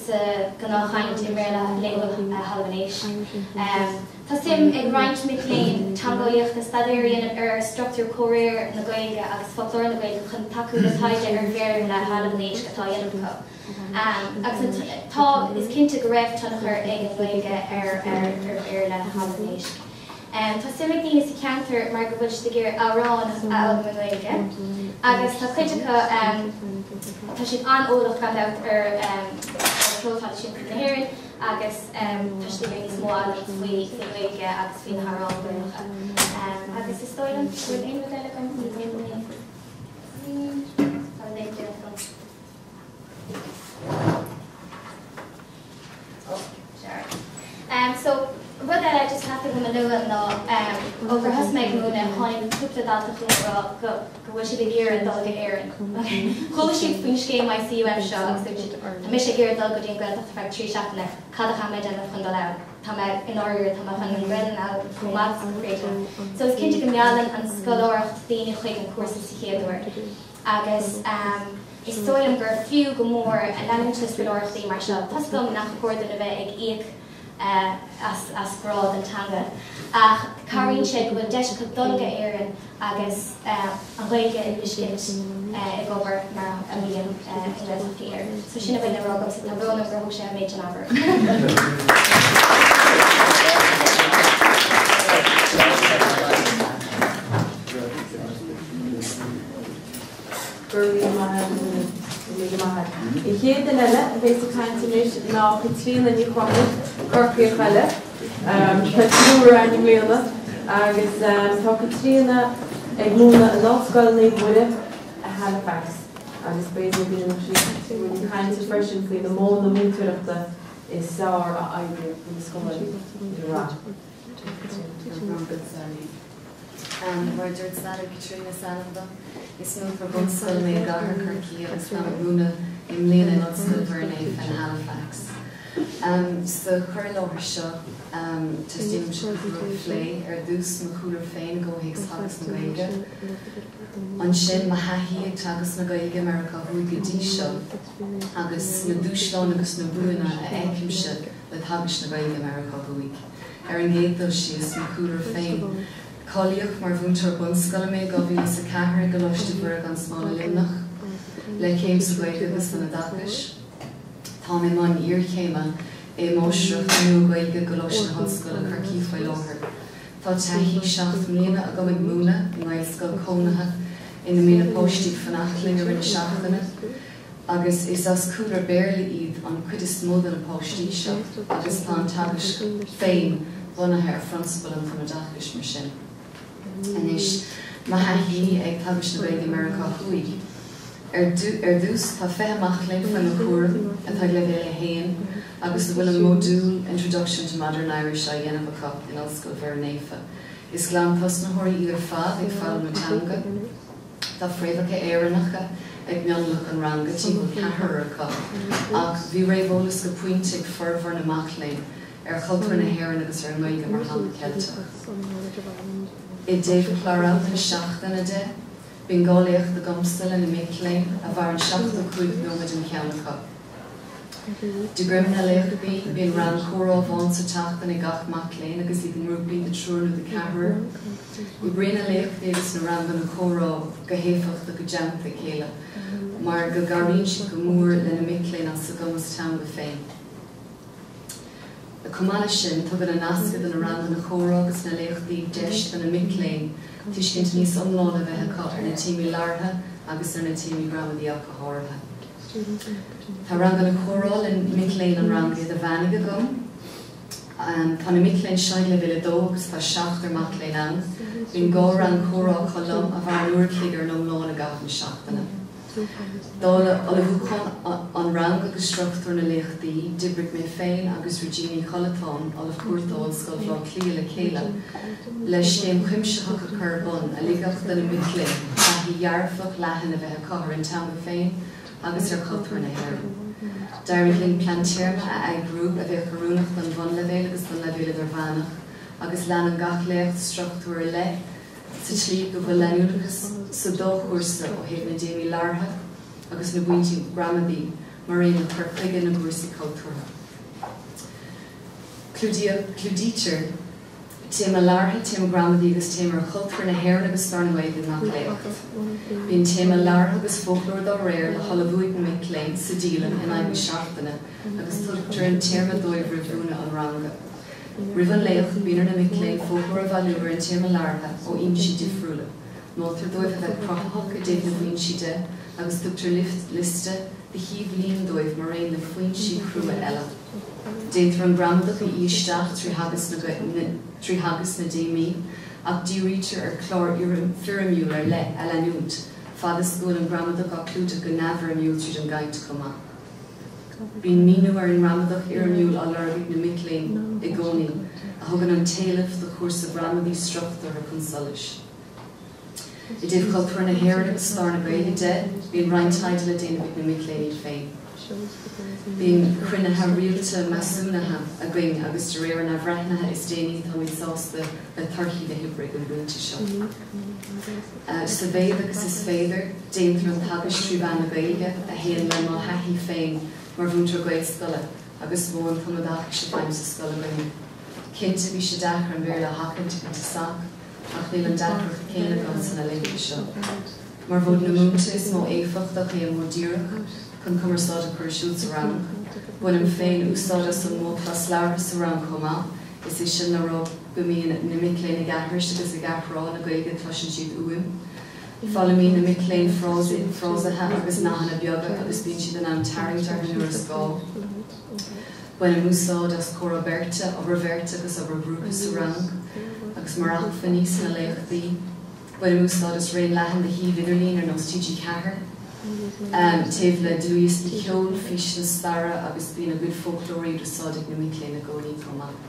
sa ghnáthchaint i mBéarla laethúil Thalamh an Éisc. Tá suim ag roinnt mic léinn teangeolaíochta staidéar a dhéanamh ar struchtúr comhréir na Gaeilge agus foclóir na Gaeilge chun tacú le taighde ar Bhéarla Thalamh an Éisc atá á dhéanamh acu. Agus tá, is cinnte go raibh tionchar ag an nGaeilge ar Bhéarla Thalamh an Éisc. Tá suim ag daoine sa cheantar mar go bhfuil siad ag iarraidh amhráin a fhoghlaim i nGaeilge agus tá cuid acu, tá siad an-eolach gan dabht ar cheol traidisiúnta na hÉireann agus tá siad ag iarraidh níos mó a fhoghlaim faoi Ghaeilge agus faoi na hamhráin Ghaelacha. Agus is dóigh liom go bhfuil aon rud eile agam, níl aon tá an méid déanta agam. Oh, sorry. So, rud eile just theastaigh uaim a lua ná ó gur thosaigh mé ag múineadh tháinig cúpla dalta chugam ag rá go go bhfuil siad ag iarraidh dul go hÉirinn. Chuala siad faoin scéim ICUM seo agus dúirt siad tá mise ag iarraidh dul go dtí an Ghaeltacht ar feadh 3 seachtaine, cad a chaithfidh mé déanamh chun dul ann? Tá mé i ndáiríre, tá mé chun an Ghaelainn a fhoghlaim chomh maith is gur féidir liom. So is cinnte go meallann an scoláireacht daoine chuig an cúrsa sa chéad uair. Agus is dóigh liom gur fiú go mór leanúint le scoláireachtaí mar seo. Tá's agam nach cóir dúinn a bheith ag íoc as grá don teanga, ach cabhraíonn sé go bhfuil deis acu dul go Éirinn agus an Ghaeilge a thuiscint ag obair mar a bhíonn i nGaeltachtaí Éireann. So sin a bhfuil le rá agamsa, tá brón orm gur thóg sé an méid sin ama. Go raibh míle maith agat, go raibh míle maith agat. An chéad duine eile a bheas ag caint anois ná Caitríona Ní Chonchúir, Corcaíoch eile. Tá triúr againn i mbliana agus tá Caitríona ag múineadh in Ollscoil Naomh Muire i Halifax agus b'fhéidir go ndéanfaidh sí rudaí cainte freisin faoi na modhanna múinteoireachta is fearr a oibríonn do na scoláirí. Go raibh maith agat, Sally. Mar a dúirt Sally, Caitríona is ainm dom. Is múinteoir bunscoile mé i gcathair Chorcaí agus táim ag múineadh i mbliana in Ollscoil Mhuire Naofa in Halifax. Sa chur i láthair seo, teastaíonn uaimse cúpla rud a phlé. Ar dtús, mo chúlra féin i gcomhthéacs theagasc na Gaeilge. Ansin, mo thaithí ag teagasc na Gaeilge i Meiriceá Thuaidh go dtí seo agus na dúshláin agus na buanna a fheicimse le teagasc na Gaeilge i Meiriceá Thuaidh. Ar an gcéad dul síos, mo chúlra féin. Cáilíodh mar mhúinteoir bunscoile mé i 2004 i gColáiste Mhuire gan Smál i Luimneach, le céim sa Ghaeilge agus san Oideachas. Táim i mbun iarchéime i Máistreacht i Nua-Ghaeilge i gColáiste na hOllscoile, Corcaigh faoi láthair. Tá taithí 7 mbliana agam ag múineadh i nGaelscoil cónaithe ina mbíonn na páistí ag fanacht linn i rith na seachtaine. agus is as cúlra Béarla iad an chuid is mó de na páistí seo agus tá an teagasc féin bunaithe ar phrionsabail an tumoideachais, mar sin. Anois, mo thaithí ag teagasc na Gaeilge i Meiriceá Thuaidh. Ar dtús, tá 20 mac léinn faoi mo chúram atá ag leibhéal 1 agus a bhfuil an modúl Introduction to Modern Irish á dhéanamh acu in Ollscoil Mhuire Naofa. Is glantosnaitheoirí iad ar fad ag foghlaim na teanga. Tá fréamhacha Éireannacha ag mionlach an ranga, timpeall ceathrar acu, ach bhí réamheolas go pointe ag formhór na mac léinn ar chultúr na hÉireann agus ar an nGaeilge mar theanga Cheilteach. I dtaobh chlár na seachtaine de, bíonn 2 léacht agamsa le na mic léinn, a mhaireann 75 nóiméad an ceann acu. De dhroim na léachtaí, bíonn rang comhrá amháin sa tseachtain ag gach mac léinn agus iad i ngrúpaí de triúr nó de cheathrar. Oibríonn na léachtaí agus na ranganna comhrá go héifeachtach i dteannta a chéile mar go gcabhraíonn siad go mór le na mic léinn as a gcumas teanga féin. Chomh maith leis sin, tugann an nasc idir na ranganna comhrá agus na léachtaí deis do na mic léinn tuiscint níos iomláine a bheith acu ar na téamaí labhartha agus ar na téamaí gramadaí ach go háirithe. Tá ranganna comhrá le mic léinn an ranga idirmheánaigh agam. Tá na mic léinn seo ag leibhéal 2 agus tá seachtar mac léinn ann. Bíonn 2 rang comhrá acu liom a mhaireann uair a chloig ar an iomlán i gcaitheamh na seachtaine. Dála ullmhúchán an rang agus struchtúr na léachtaí, d'oibrigh mé féin agus Regina Ní Chollatáin, Ollamh Cuarta ó Ollscoil Bhaile Átha Cliath le chéile le scéim chuimsitheach a chur ar bun a ligfeadh do na mic léinn taithí dhearfach leathan a bheith acu ar an teanga féin agus ar chultúr na hÉireann. D'éirigh linn plean téarma a eagrú a bheadh oiriúnach don bhunleibhéal agus don leibhéal idirmheánach agus leanann gach léacht struchtúr ar leith sa tslí go bhfuil leanúnachas sa dá chúrsa ó thaobh na dtéamaí labhartha agus na bpointí gramadaí mar aon le cur chuige na gcúrsaí cultúrtha. Clúdaítear téama labhartha, téama gramadaí agus téama ar chultúr na hÉireann agus stair na Gaeilge i ngach léacht. Bíonn téama labhartha agus foclóir dá réir le hullmhú ag na mic léinn sa dialann in aghaidh na seachtaine agus tugtar an téarma dóibh roimh mhúineadh an ranga. Roimh an léacht, bíonn ar na mic léinn foclóir a bhailiú ar an téama labhartha ó fhoinsí difriúla. Moltar dóibh a bheith cruthaitheach i dtaobh na bhfoinsí de agus tugtar liosta de shuímh lín dóibh maraon le foinsí crua eile. Déantar an gramadach a fhí isteach trí theagasc na dtéamaí ach dírítear ar chlár foirmiúil ar leith a leanúint fad is go bhfuil an gramadach á clúdach go neamhfhoirmiúil tríd an gcaint chomh maith. Bíonn míniú ar an ngramadach fhoirmiúil á lorg ag na mic léinn i gcónaí, a thugann an t-éileamh do chúrsa gramadaí struchtúrtha chun solais. I dtaobh chultúr na hÉireann agus stair na Gaeilge de, bíonn roinnt taighde le déanamh ag na mic léinn iad féin. Bíonn cruinnithe rialta measúnaithe againn agus de réir an athbhreithnithe is déanaí táimid sásta le torthaí na hoibre ag an bpointe seo. Sa mhéad agus is féidir, déantar an teagasc trí mheán na Gaeilge, a théann le mo thaithí féin mar mhúinteoir Gaelscoile agus modh an tumoideachais i bhfeidhm sa scoil againne. Cinnte, bhí sé deacair an Béarla a sheachaint ag an tosach, ach níl an deacracht céanna agam sna laethanta seo. Mar mhodh múinte is modh éifeachtach é an modh díreach chun cumarsáid a chur ar siúl sa rang. Bainim féin úsáid as an modh closlabhartha sa rang chomh maith, is é sin le rá go mbíonn na mic léinn ag aithris agus ag athrá na Gaeilge a chloiseann siad uaim. Foghlaimíonn na mic léinn frásaithe agus nathanna beaga agus bíonn siad in ann tarraingt orthu nuair is gá. Bainim úsáid as comhrá beirte, obair bheirte agus obair ghrúpa sa rang, agus mar acmhainní sna léachtaí. Bainim úsáid as raon leathan de shuímh idirlín ar nós TG4, taobh le dlúthdhioscaí ceoil, físeanna staire agus bíonn a gcuid foclóirí in úsáid ag na mic léinn i gcónaí chomh maith.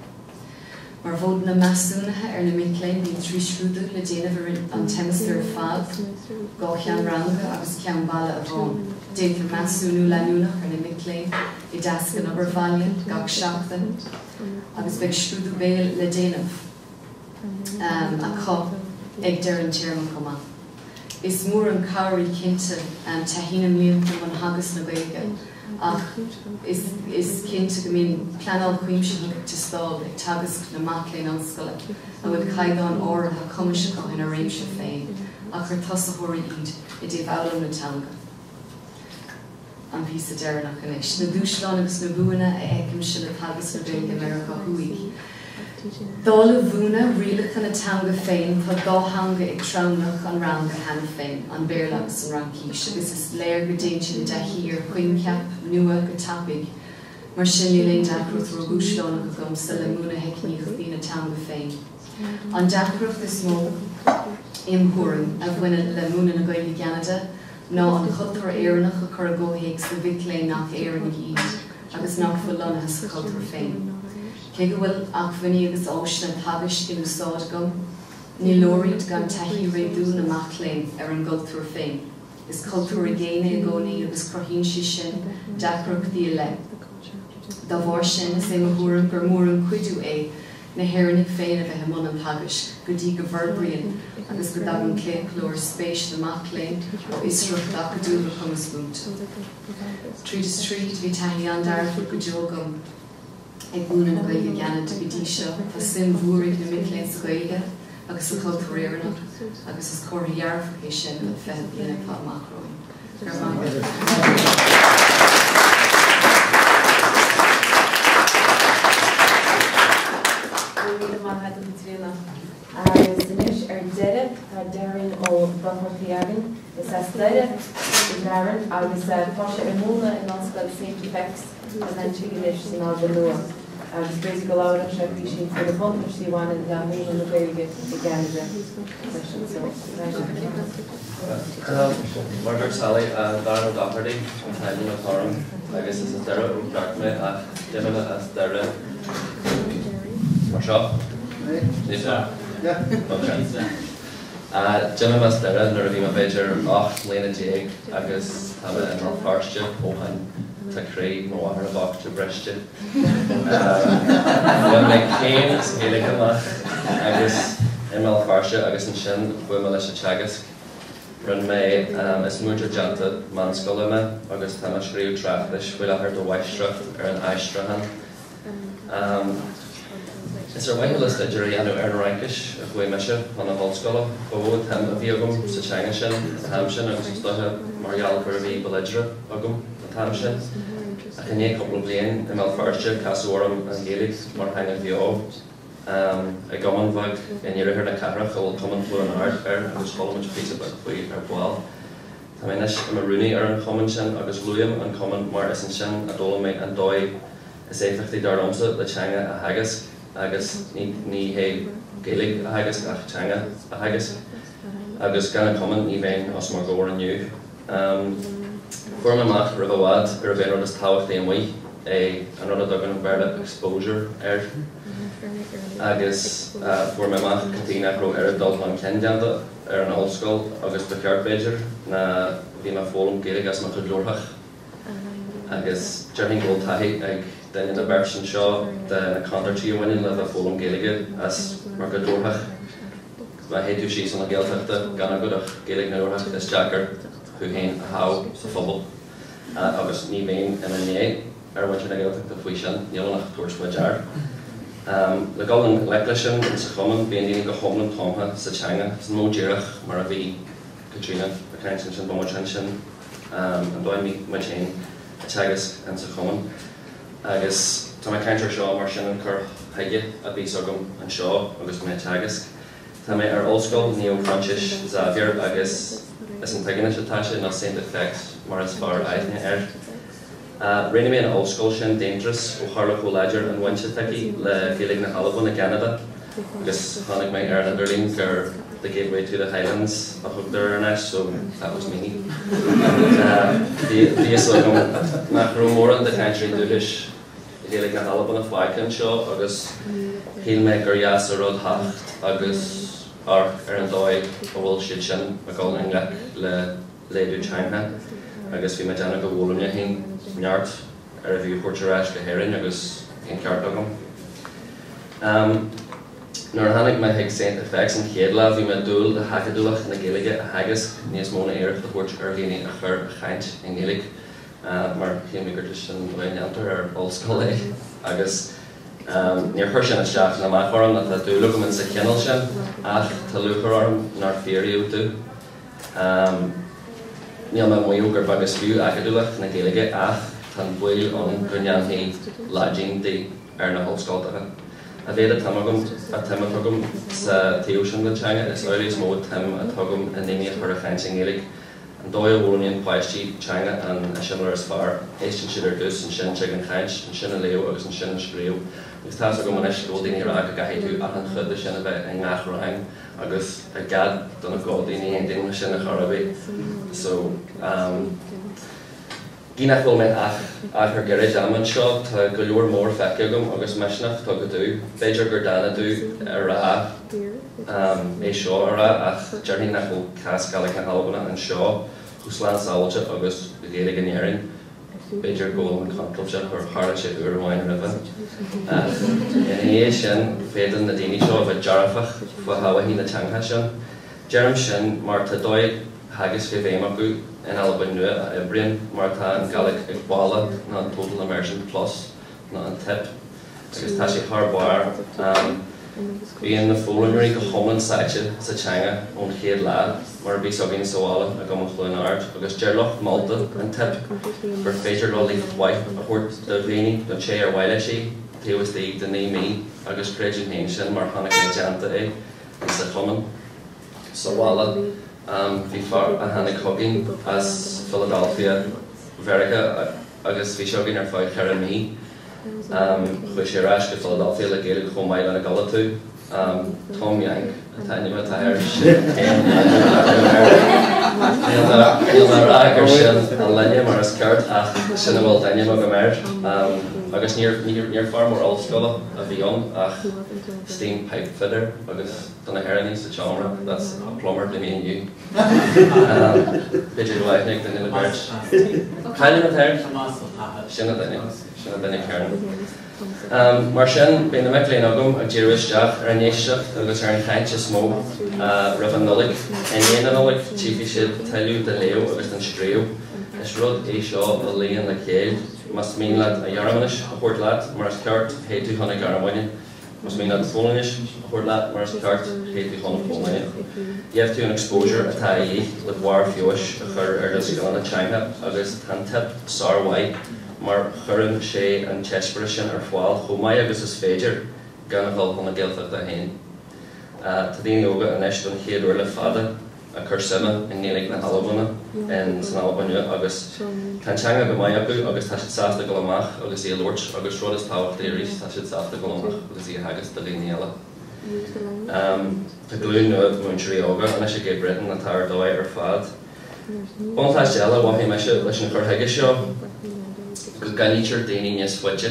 Mar mhodhanna measúnaithe ar na mic léinn, bíonn 3 scrúdú le déanamh i rith an tseimeastair ar fad, 2 cheann ranga agus ceann baile amháin. Déantar measúnú leanúnach ar na mic léinn i dteasc an obair bhaile gach seachtain agus beidh scrúdú béil le déanamh acu ag deireadh an téarma chomh maith. Is mór an cabhair í cinnte taithí na mblianta i mbun theagasc na Gaeilge ach is cinnte go mbíonn pleanáil chuimsitheach ag teastáil ag teagasc na mac léinn ollscoile a bhfuil caighdeán áirithe cumais acu ina réimse féin ach ar tosaitheoirí iad i dtaobh fhoghlaim na teanga. An píosa deireanach anois. Na dúshláin agus na buanna a fheicimse le teagasc na Gaeilge i Meiriceá Thuaidh. Dála mhúineadh rialacha na teanga féin, tá dá theanga ag tromlach an ranga cheana féin, an Béarla agus an Fhraincis, agus is léir go dtéann siad i dtaithí ar choincheap nua go tapaidh. Mar sin, níl aon deacracht ródhúshlánach agamsa le múineadh theicníochtaí na teanga féin. An deacracht is mó, im thuairim, a bhaineann le múineadh na Gaeilge i gCeanada ná an cultúr Éireannach a chur i gcomhthéacs do mhic léinn nach Éireannaigh iad agus nach bhfuil lonnaithe sa chultúr féin. Cé go bhfuil acmhainní agus áiseanna teagaisc in úsáid agam, ní leor iad gan taithí réadúil na mac léinn ar an gcultúr féin. Is cultúr i gcéin é i gcónaí agus cruthaíonn sé sin deacrachtaí ar leith. Dá bharr sin, is é mo thuairim gur mór an cuidiú é na hÉireannaigh féin a bheith i mbun an teagaisc go dtí go bhforbraíonn agus go dtagann claochlú ar spéis na mac léinn ó fhiosracht acadúil go cumas múinte. Tríd is tríd, bhí taithí an-dearfach go deo agam. ag múineadh na Gaeilge i gCeanada go dtí seo. Tá suim mhór ag na mic léinn sa Ghaeilge agus sa chultúr Éireannach agus is comhartha dhearfach é sin don 20 bliain atá amach romhainn. Go raibh maith agat. Go raibh míle maith agat, a Chaitríona. Agus anois ar deireadh tá Darren Ó Dochartaigh againn. Is as Doire do Darren agus tá sé ag múineadh in Ollscoil St FX in Antigonish san Albain Nua agus b'fhéidir go labhróidh sé písín faoi na buntáistí a bhaineann le múineadh na Gaeilge i gCeanada freisin. So, Mar a dúirt Sally, Darren Ó Dochartaigh an t-ainm atá orm agus is as Doire ó cheart mé ach d'imigh mé as Doire mar seo. D'imigh mé as Doire nuair a bhí mé b'fhéidir 18 mbliana agus tá mé i mBéal Feirste ó shin. Tá croí mo mháthara boichte briste. Bhain mé céim sa Ghaeilge amach agus i mBéal Feirste agus ansin chuaigh mé leis an teagasc. Rinne mé, is múinteoir déanta meánscoile mé agus tá mé ag scríobh tráchtais faoi láthair do mháistreacht ar an aistriúchán. Is ar mhaithe le staidéar a dhéanamh ar an Fhraincis a chuaigh mise chun na hollscoile. Ba mhó an tsuim a bhí agam sa teanga sin an t-am sin agus is dóiche mar gheall gur bhí ba láidre agam an t-am sin. Ach i ndiaidh cúpla bliain i mBéal Feirste casadh orm an Ghaeilge mar theanga bheo i gcumann bheag in iarthar na cathrach a bhfuil Cumann Chluain Ard air agus chuala muid píosa beag faoi ar ball. Tá mé anois i mo rúnaí ar an chumann sin agus luaim an cumann mar is ansin a d'fhoghlaim mé an dóigh is éifeachtaí dar liomsa le teanga a theagasc agus ní hé Gaeilge a theagasc ach teanga a theagasc agus gan an cumann ní bheinn os bhur gcomhair inniu. Fuair mé amach roimh i bhfad gurb é an rud is tábhachtaí amuigh é an rud a dtugann an Béarla exposure air agus fuair mé amach cad chuige nach raibh oiread dul chun cinn déanta ar an ollscoil agus ba cheart b'fhéidir ná bhí mé ag foghlaim Gaeilge as mo chuid leabharthach. Agus déarfainn go bhfuil taithí ag duine nó beirt anseo de na contúirtí a bhaineann le bheith ag foghlaim Gaeilge as mar chuid leabharthach. Má théid tú síos chun na Gaeltachta gan agat ach Gaeilge na leabharthach is deacair thú féin a thoghadh sa phobal. Agus ní bheinn i mo fhinné ar mhuintir na Gaeltachta faoi sin, níl ann ach tabhairt faoi dear. Le dul i ngleic leis sin sa chumann bíonn daoine go hiomlán tumtha sa teanga, san modh díreach mar a bhí Caitríona ag caint ansin, ba sin an dóigh a mbíonn muid féin ag teagasc insa chumann. Agus tá mé ag caint ar seo mar sin an cur chuige a bhíos agam anseo agus mé ag teagasc. Tá mé ar Ollscoil Naomh Proinsias Xavier agus is in Tiginish atá sé, nó Saint FX mar is fearr aithne air. Roghnaigh mé an ollscoil sin d'aonturas ó tharla chomh láidir an bhaint atá aici le Gaeilge na hAlban i gCeanada agus chonaic mé ar an idirlíon gur The Gateway to the Highlands a thugtar ar an áit so that was me. Bhí fhios agam nach raibh mórán de chainteoirí dúchais Ghaeilge na hAlban fágtha anseo agus shíl mé gur dheas an rud theacht agus amharc ar an dóigh a bhfuil siad sin ag dul i ngleic le laghdú teanga agus bhí mé ag déanamh go bhfoghlaim mé féin neart ar a bhfiú thabhairt ar ais go hÉirinn agus bhí an ceart agam. Nuair a tháinig mé chuig Saint FX an chéad lá bhí mé ag dúil le hacadúlacht na Gaeilge a theagasc níos mó ná iarracht a thabhairt ar dhaoine a chur a chaint i nGaeilge mar shíl mé gur sin an dóigh a ndéantar ar ollscoil é agus níor chuir sin isteach ná amach orm ná tá dúil agam insa chineál sin ach tá lúcháir orm nár fíoraíodh domh. Níl mé ag maíomh gur beag is fiú acadúlacht na Gaeilge ach tá an baol ann go ndéanfaí laidin di ar na hollscoltacha. A mhéad atá agam a tsuim atá agam sa taobh sin den teanga, is amhlaidh is mó tsuim atá agam i ndaoine a chur a chaint i nGaeilge. An dóigh a bhfoghlaimíonn páistí teanga an eiseamláir is fearr, éisteann siad ar dtús, ansin tig an chaint, ansin an léamh agus ansin an scríobh. Agus tá's agam anois go bhfuil daoine ag rá go gcaithfidh tú achan chuid de sin a bheith i ngach rang, agus i gcead do na gadaí ní aontaím leis sin ar chor ar bith so gí nach bhfuil mé ach achar gairid ama anseo tá go leor mór feicthe agam agus misneach tugtha domh. B'fhéidir gur dána domh a rá é seo a rá ach déarfainn nach bhfuil cás Gàidhlig na hAlban anseo chomh slán sábháilte agus Gaeilge in Éirinn. B'fhéidir go bhfuil an contúirteach gur tharla sé uair amháin roimhe. Ach ina dhiaidh sin, féadann na daoine seo a bheith dearfach faoi thodhchaí na teanga sin. Deirim sin mar tá dóigh theagaisc i bhfeidhm acu in Albain Nua a oibríonn, mar atá an Gàidhlig ag Baile nó an Total Immersion Plus nó an TIP. Agus tá sé thar barr. Bíonn na foghlaimeoirí go hiomlán sáite sa teanga ón chéad lá, mar a bhíos againn sa bhaile i gCumann Chluain Ard, agus deir lucht molta an TIP gur féidir leo líofacht mhaith a thabhairt do dhaoine, don té ar mhaith leis í, taobh istigh de 9 mí, agus creidim féin sin mar chonaic mé déanta é sa chumann sa bhaile. Bhí fear a tháinig chugainn as Philadelphia, Mheiriceá, agus bhí sé againn ar feadh cheithre mí. Chuaigh sé ar ais go Philadelphia le Gaeilge chomh maith lena gcodladh tú. Tom Yank an t-ainm atá air. Sin é an ainm atá air. Níl mé ag rá gur sin an line mar is ceart ach sin a bhfuil d'ainm agam air. Agus níor fear mór ollscoile a bhí ann ach steam pipe fitter agus do na hÉireannaigh sa tseomra, that's a plumber to me and you. B'fhéidir go bhfuil aithne ag duine nó beirt. C'ainm atá air? Sin an duine. Sin an duine céanna. Mar sin, beidh na mic léinn agam ag díriú isteach ar an éisteacht agus ar an chaint is mó roimh an Nollaig. I ndiaidh na Nollag, tchífidh siad tuilleadh den léamh agus den scríobh. Is rud é seo a luíonn le chéile. Más mian leat an Ghearmáinis a thabhairt leat mar is ceart, théid tú chun na Gearmáine. Más mian leat Polainnis a thabhairt leat mar is ceart, caithfidh tú dhul chun na Polainne. Gheobhaidh tú an exposure atá a dhíth le barr feabhais a chur ar do scileanna teanga agus tá an tip sármhaith mar chuireann sé an t-eispéireas sin ar fáil chomh maith agus is féidir gan a dhul chun na Gaeltachta féin. Tá daoine óga anois don chéad uair le fada ag cur suime i nGaeilge na hAlban in san Albain agus tá an teanga go maith acu agus tá siad sásta dul amach agus í a labhairt agus rud is tábhachtaí arís tá siad sásta dul amach agus í a theagasc do dhaoine eile. Tá glúin nua múinteoirí óga anois i Cape Breton atá ar dóigh ar fad. Buntáiste eile a mhothaigh mise leis an chur chuige seo go gcoinnítear daoine níos faide.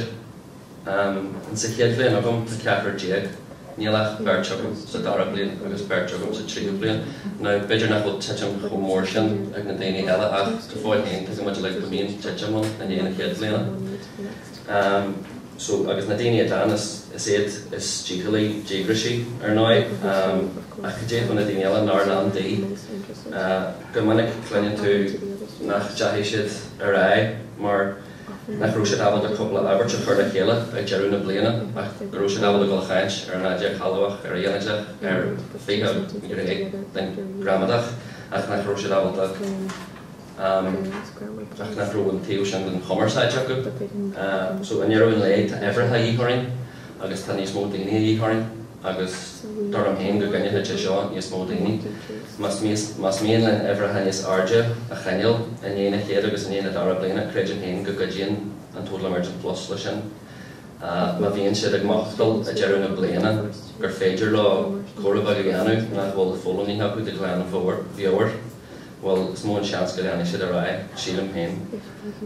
Sa chéad bhliain agam tá 14, níl ach beirt agam sa dara bliain agus beirt agam sa tríú bliain. Now b'fhéidir nach bhfuil titim chomh mór sin ag na daoine eile ach go fóill féin tuigeann muid uilig go mbíonn titim ann i ndiaidh na chéad bhliana. So agus na daoine a d'fhan is is iad is dícheallaí díograisí ar ndóigh ach cad é faoi na daoine eile nár lean di? Go minic cluineann tú nach dteachaigh siad ar aghaidh mar nach raibh siad ábalta cúpla abairt a chur le chéile ag deireadh na bliana ach go raibh siad ábalta dul a chaint ar an aidiacht shealbhach, ar an ghinideach, ar 20 gné den ghramadach ach nach raibh siad ábalta ach nach raibh an taobh sin den chumarsáid acu. So i ndeireadh an lae tá uimhreacha a dhíth orainn agus tá níos mó daoine a dhíth orainn. agus dar liom féin go gcoinneoidh sé seo níos mó daoine. Más mian linn uimhreacha níos airde a choinneáil i ndiaidh na chéad agus i ndiaidh na dara bliana, creidim féin go gcuidíonn an Total Immersion Plus leis sin. Má bhíonn siad ag mothachtáil ag deireadh na bliana gur féidir leo comhrá beag a dhéanamh nach bhfuil foghlamtha acu de ghlanmheabhair, bhuel, is mó an seans go leanfaidh siad ar aghaidh, sílim féin.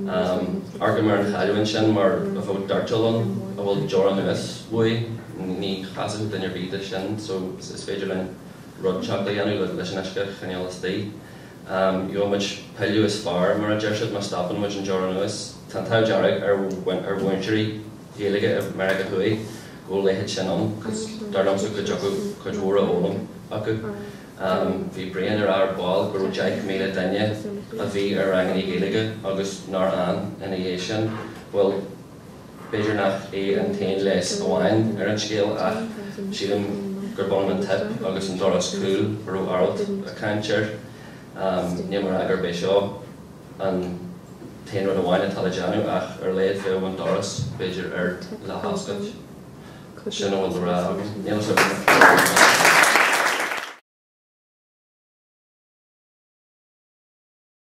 Amharcaim ar an chailliúint sin mar a bheadh doirteal ann a bhfuil deora anuas uaidh, ní chasfadh duine ar bith de sin so is féidir linn rud inteacht a dhéanamh leis an uisce a choinneáil istigh. Gheobhaidh muid pilleadh is fearr, mar a deir siad, má stopann muid an deora anuas. Tá an t-ádh dearg ar mhúinteoirí Gaeilge i Meiriceá Thuaidh go bhfuil a leithéid sin ann, 'cause dar liomsa go dtiocfadh cuid mhór a fhoghlaim acu. Bhí Brian ag rá ar ball go raibh 10,000 duine a bhí ar ranganna Gaeilge agus nár fhan ina dhiaidh sin. Bhuel, b'fhéidir nach é an t-aon leigheas amháin ar an scéal ach sílim gurb ionann an tip agus an doras cúil a raibh Aralt ag caint air. Níl mé ag rá gurb é seo an t-aon rud amháin atá le déanamh ach ar a laghad bheadh an doras b'fhéidir ar leathoscailt. Sin a bhfuil le rá agam. Níl a fhios agam.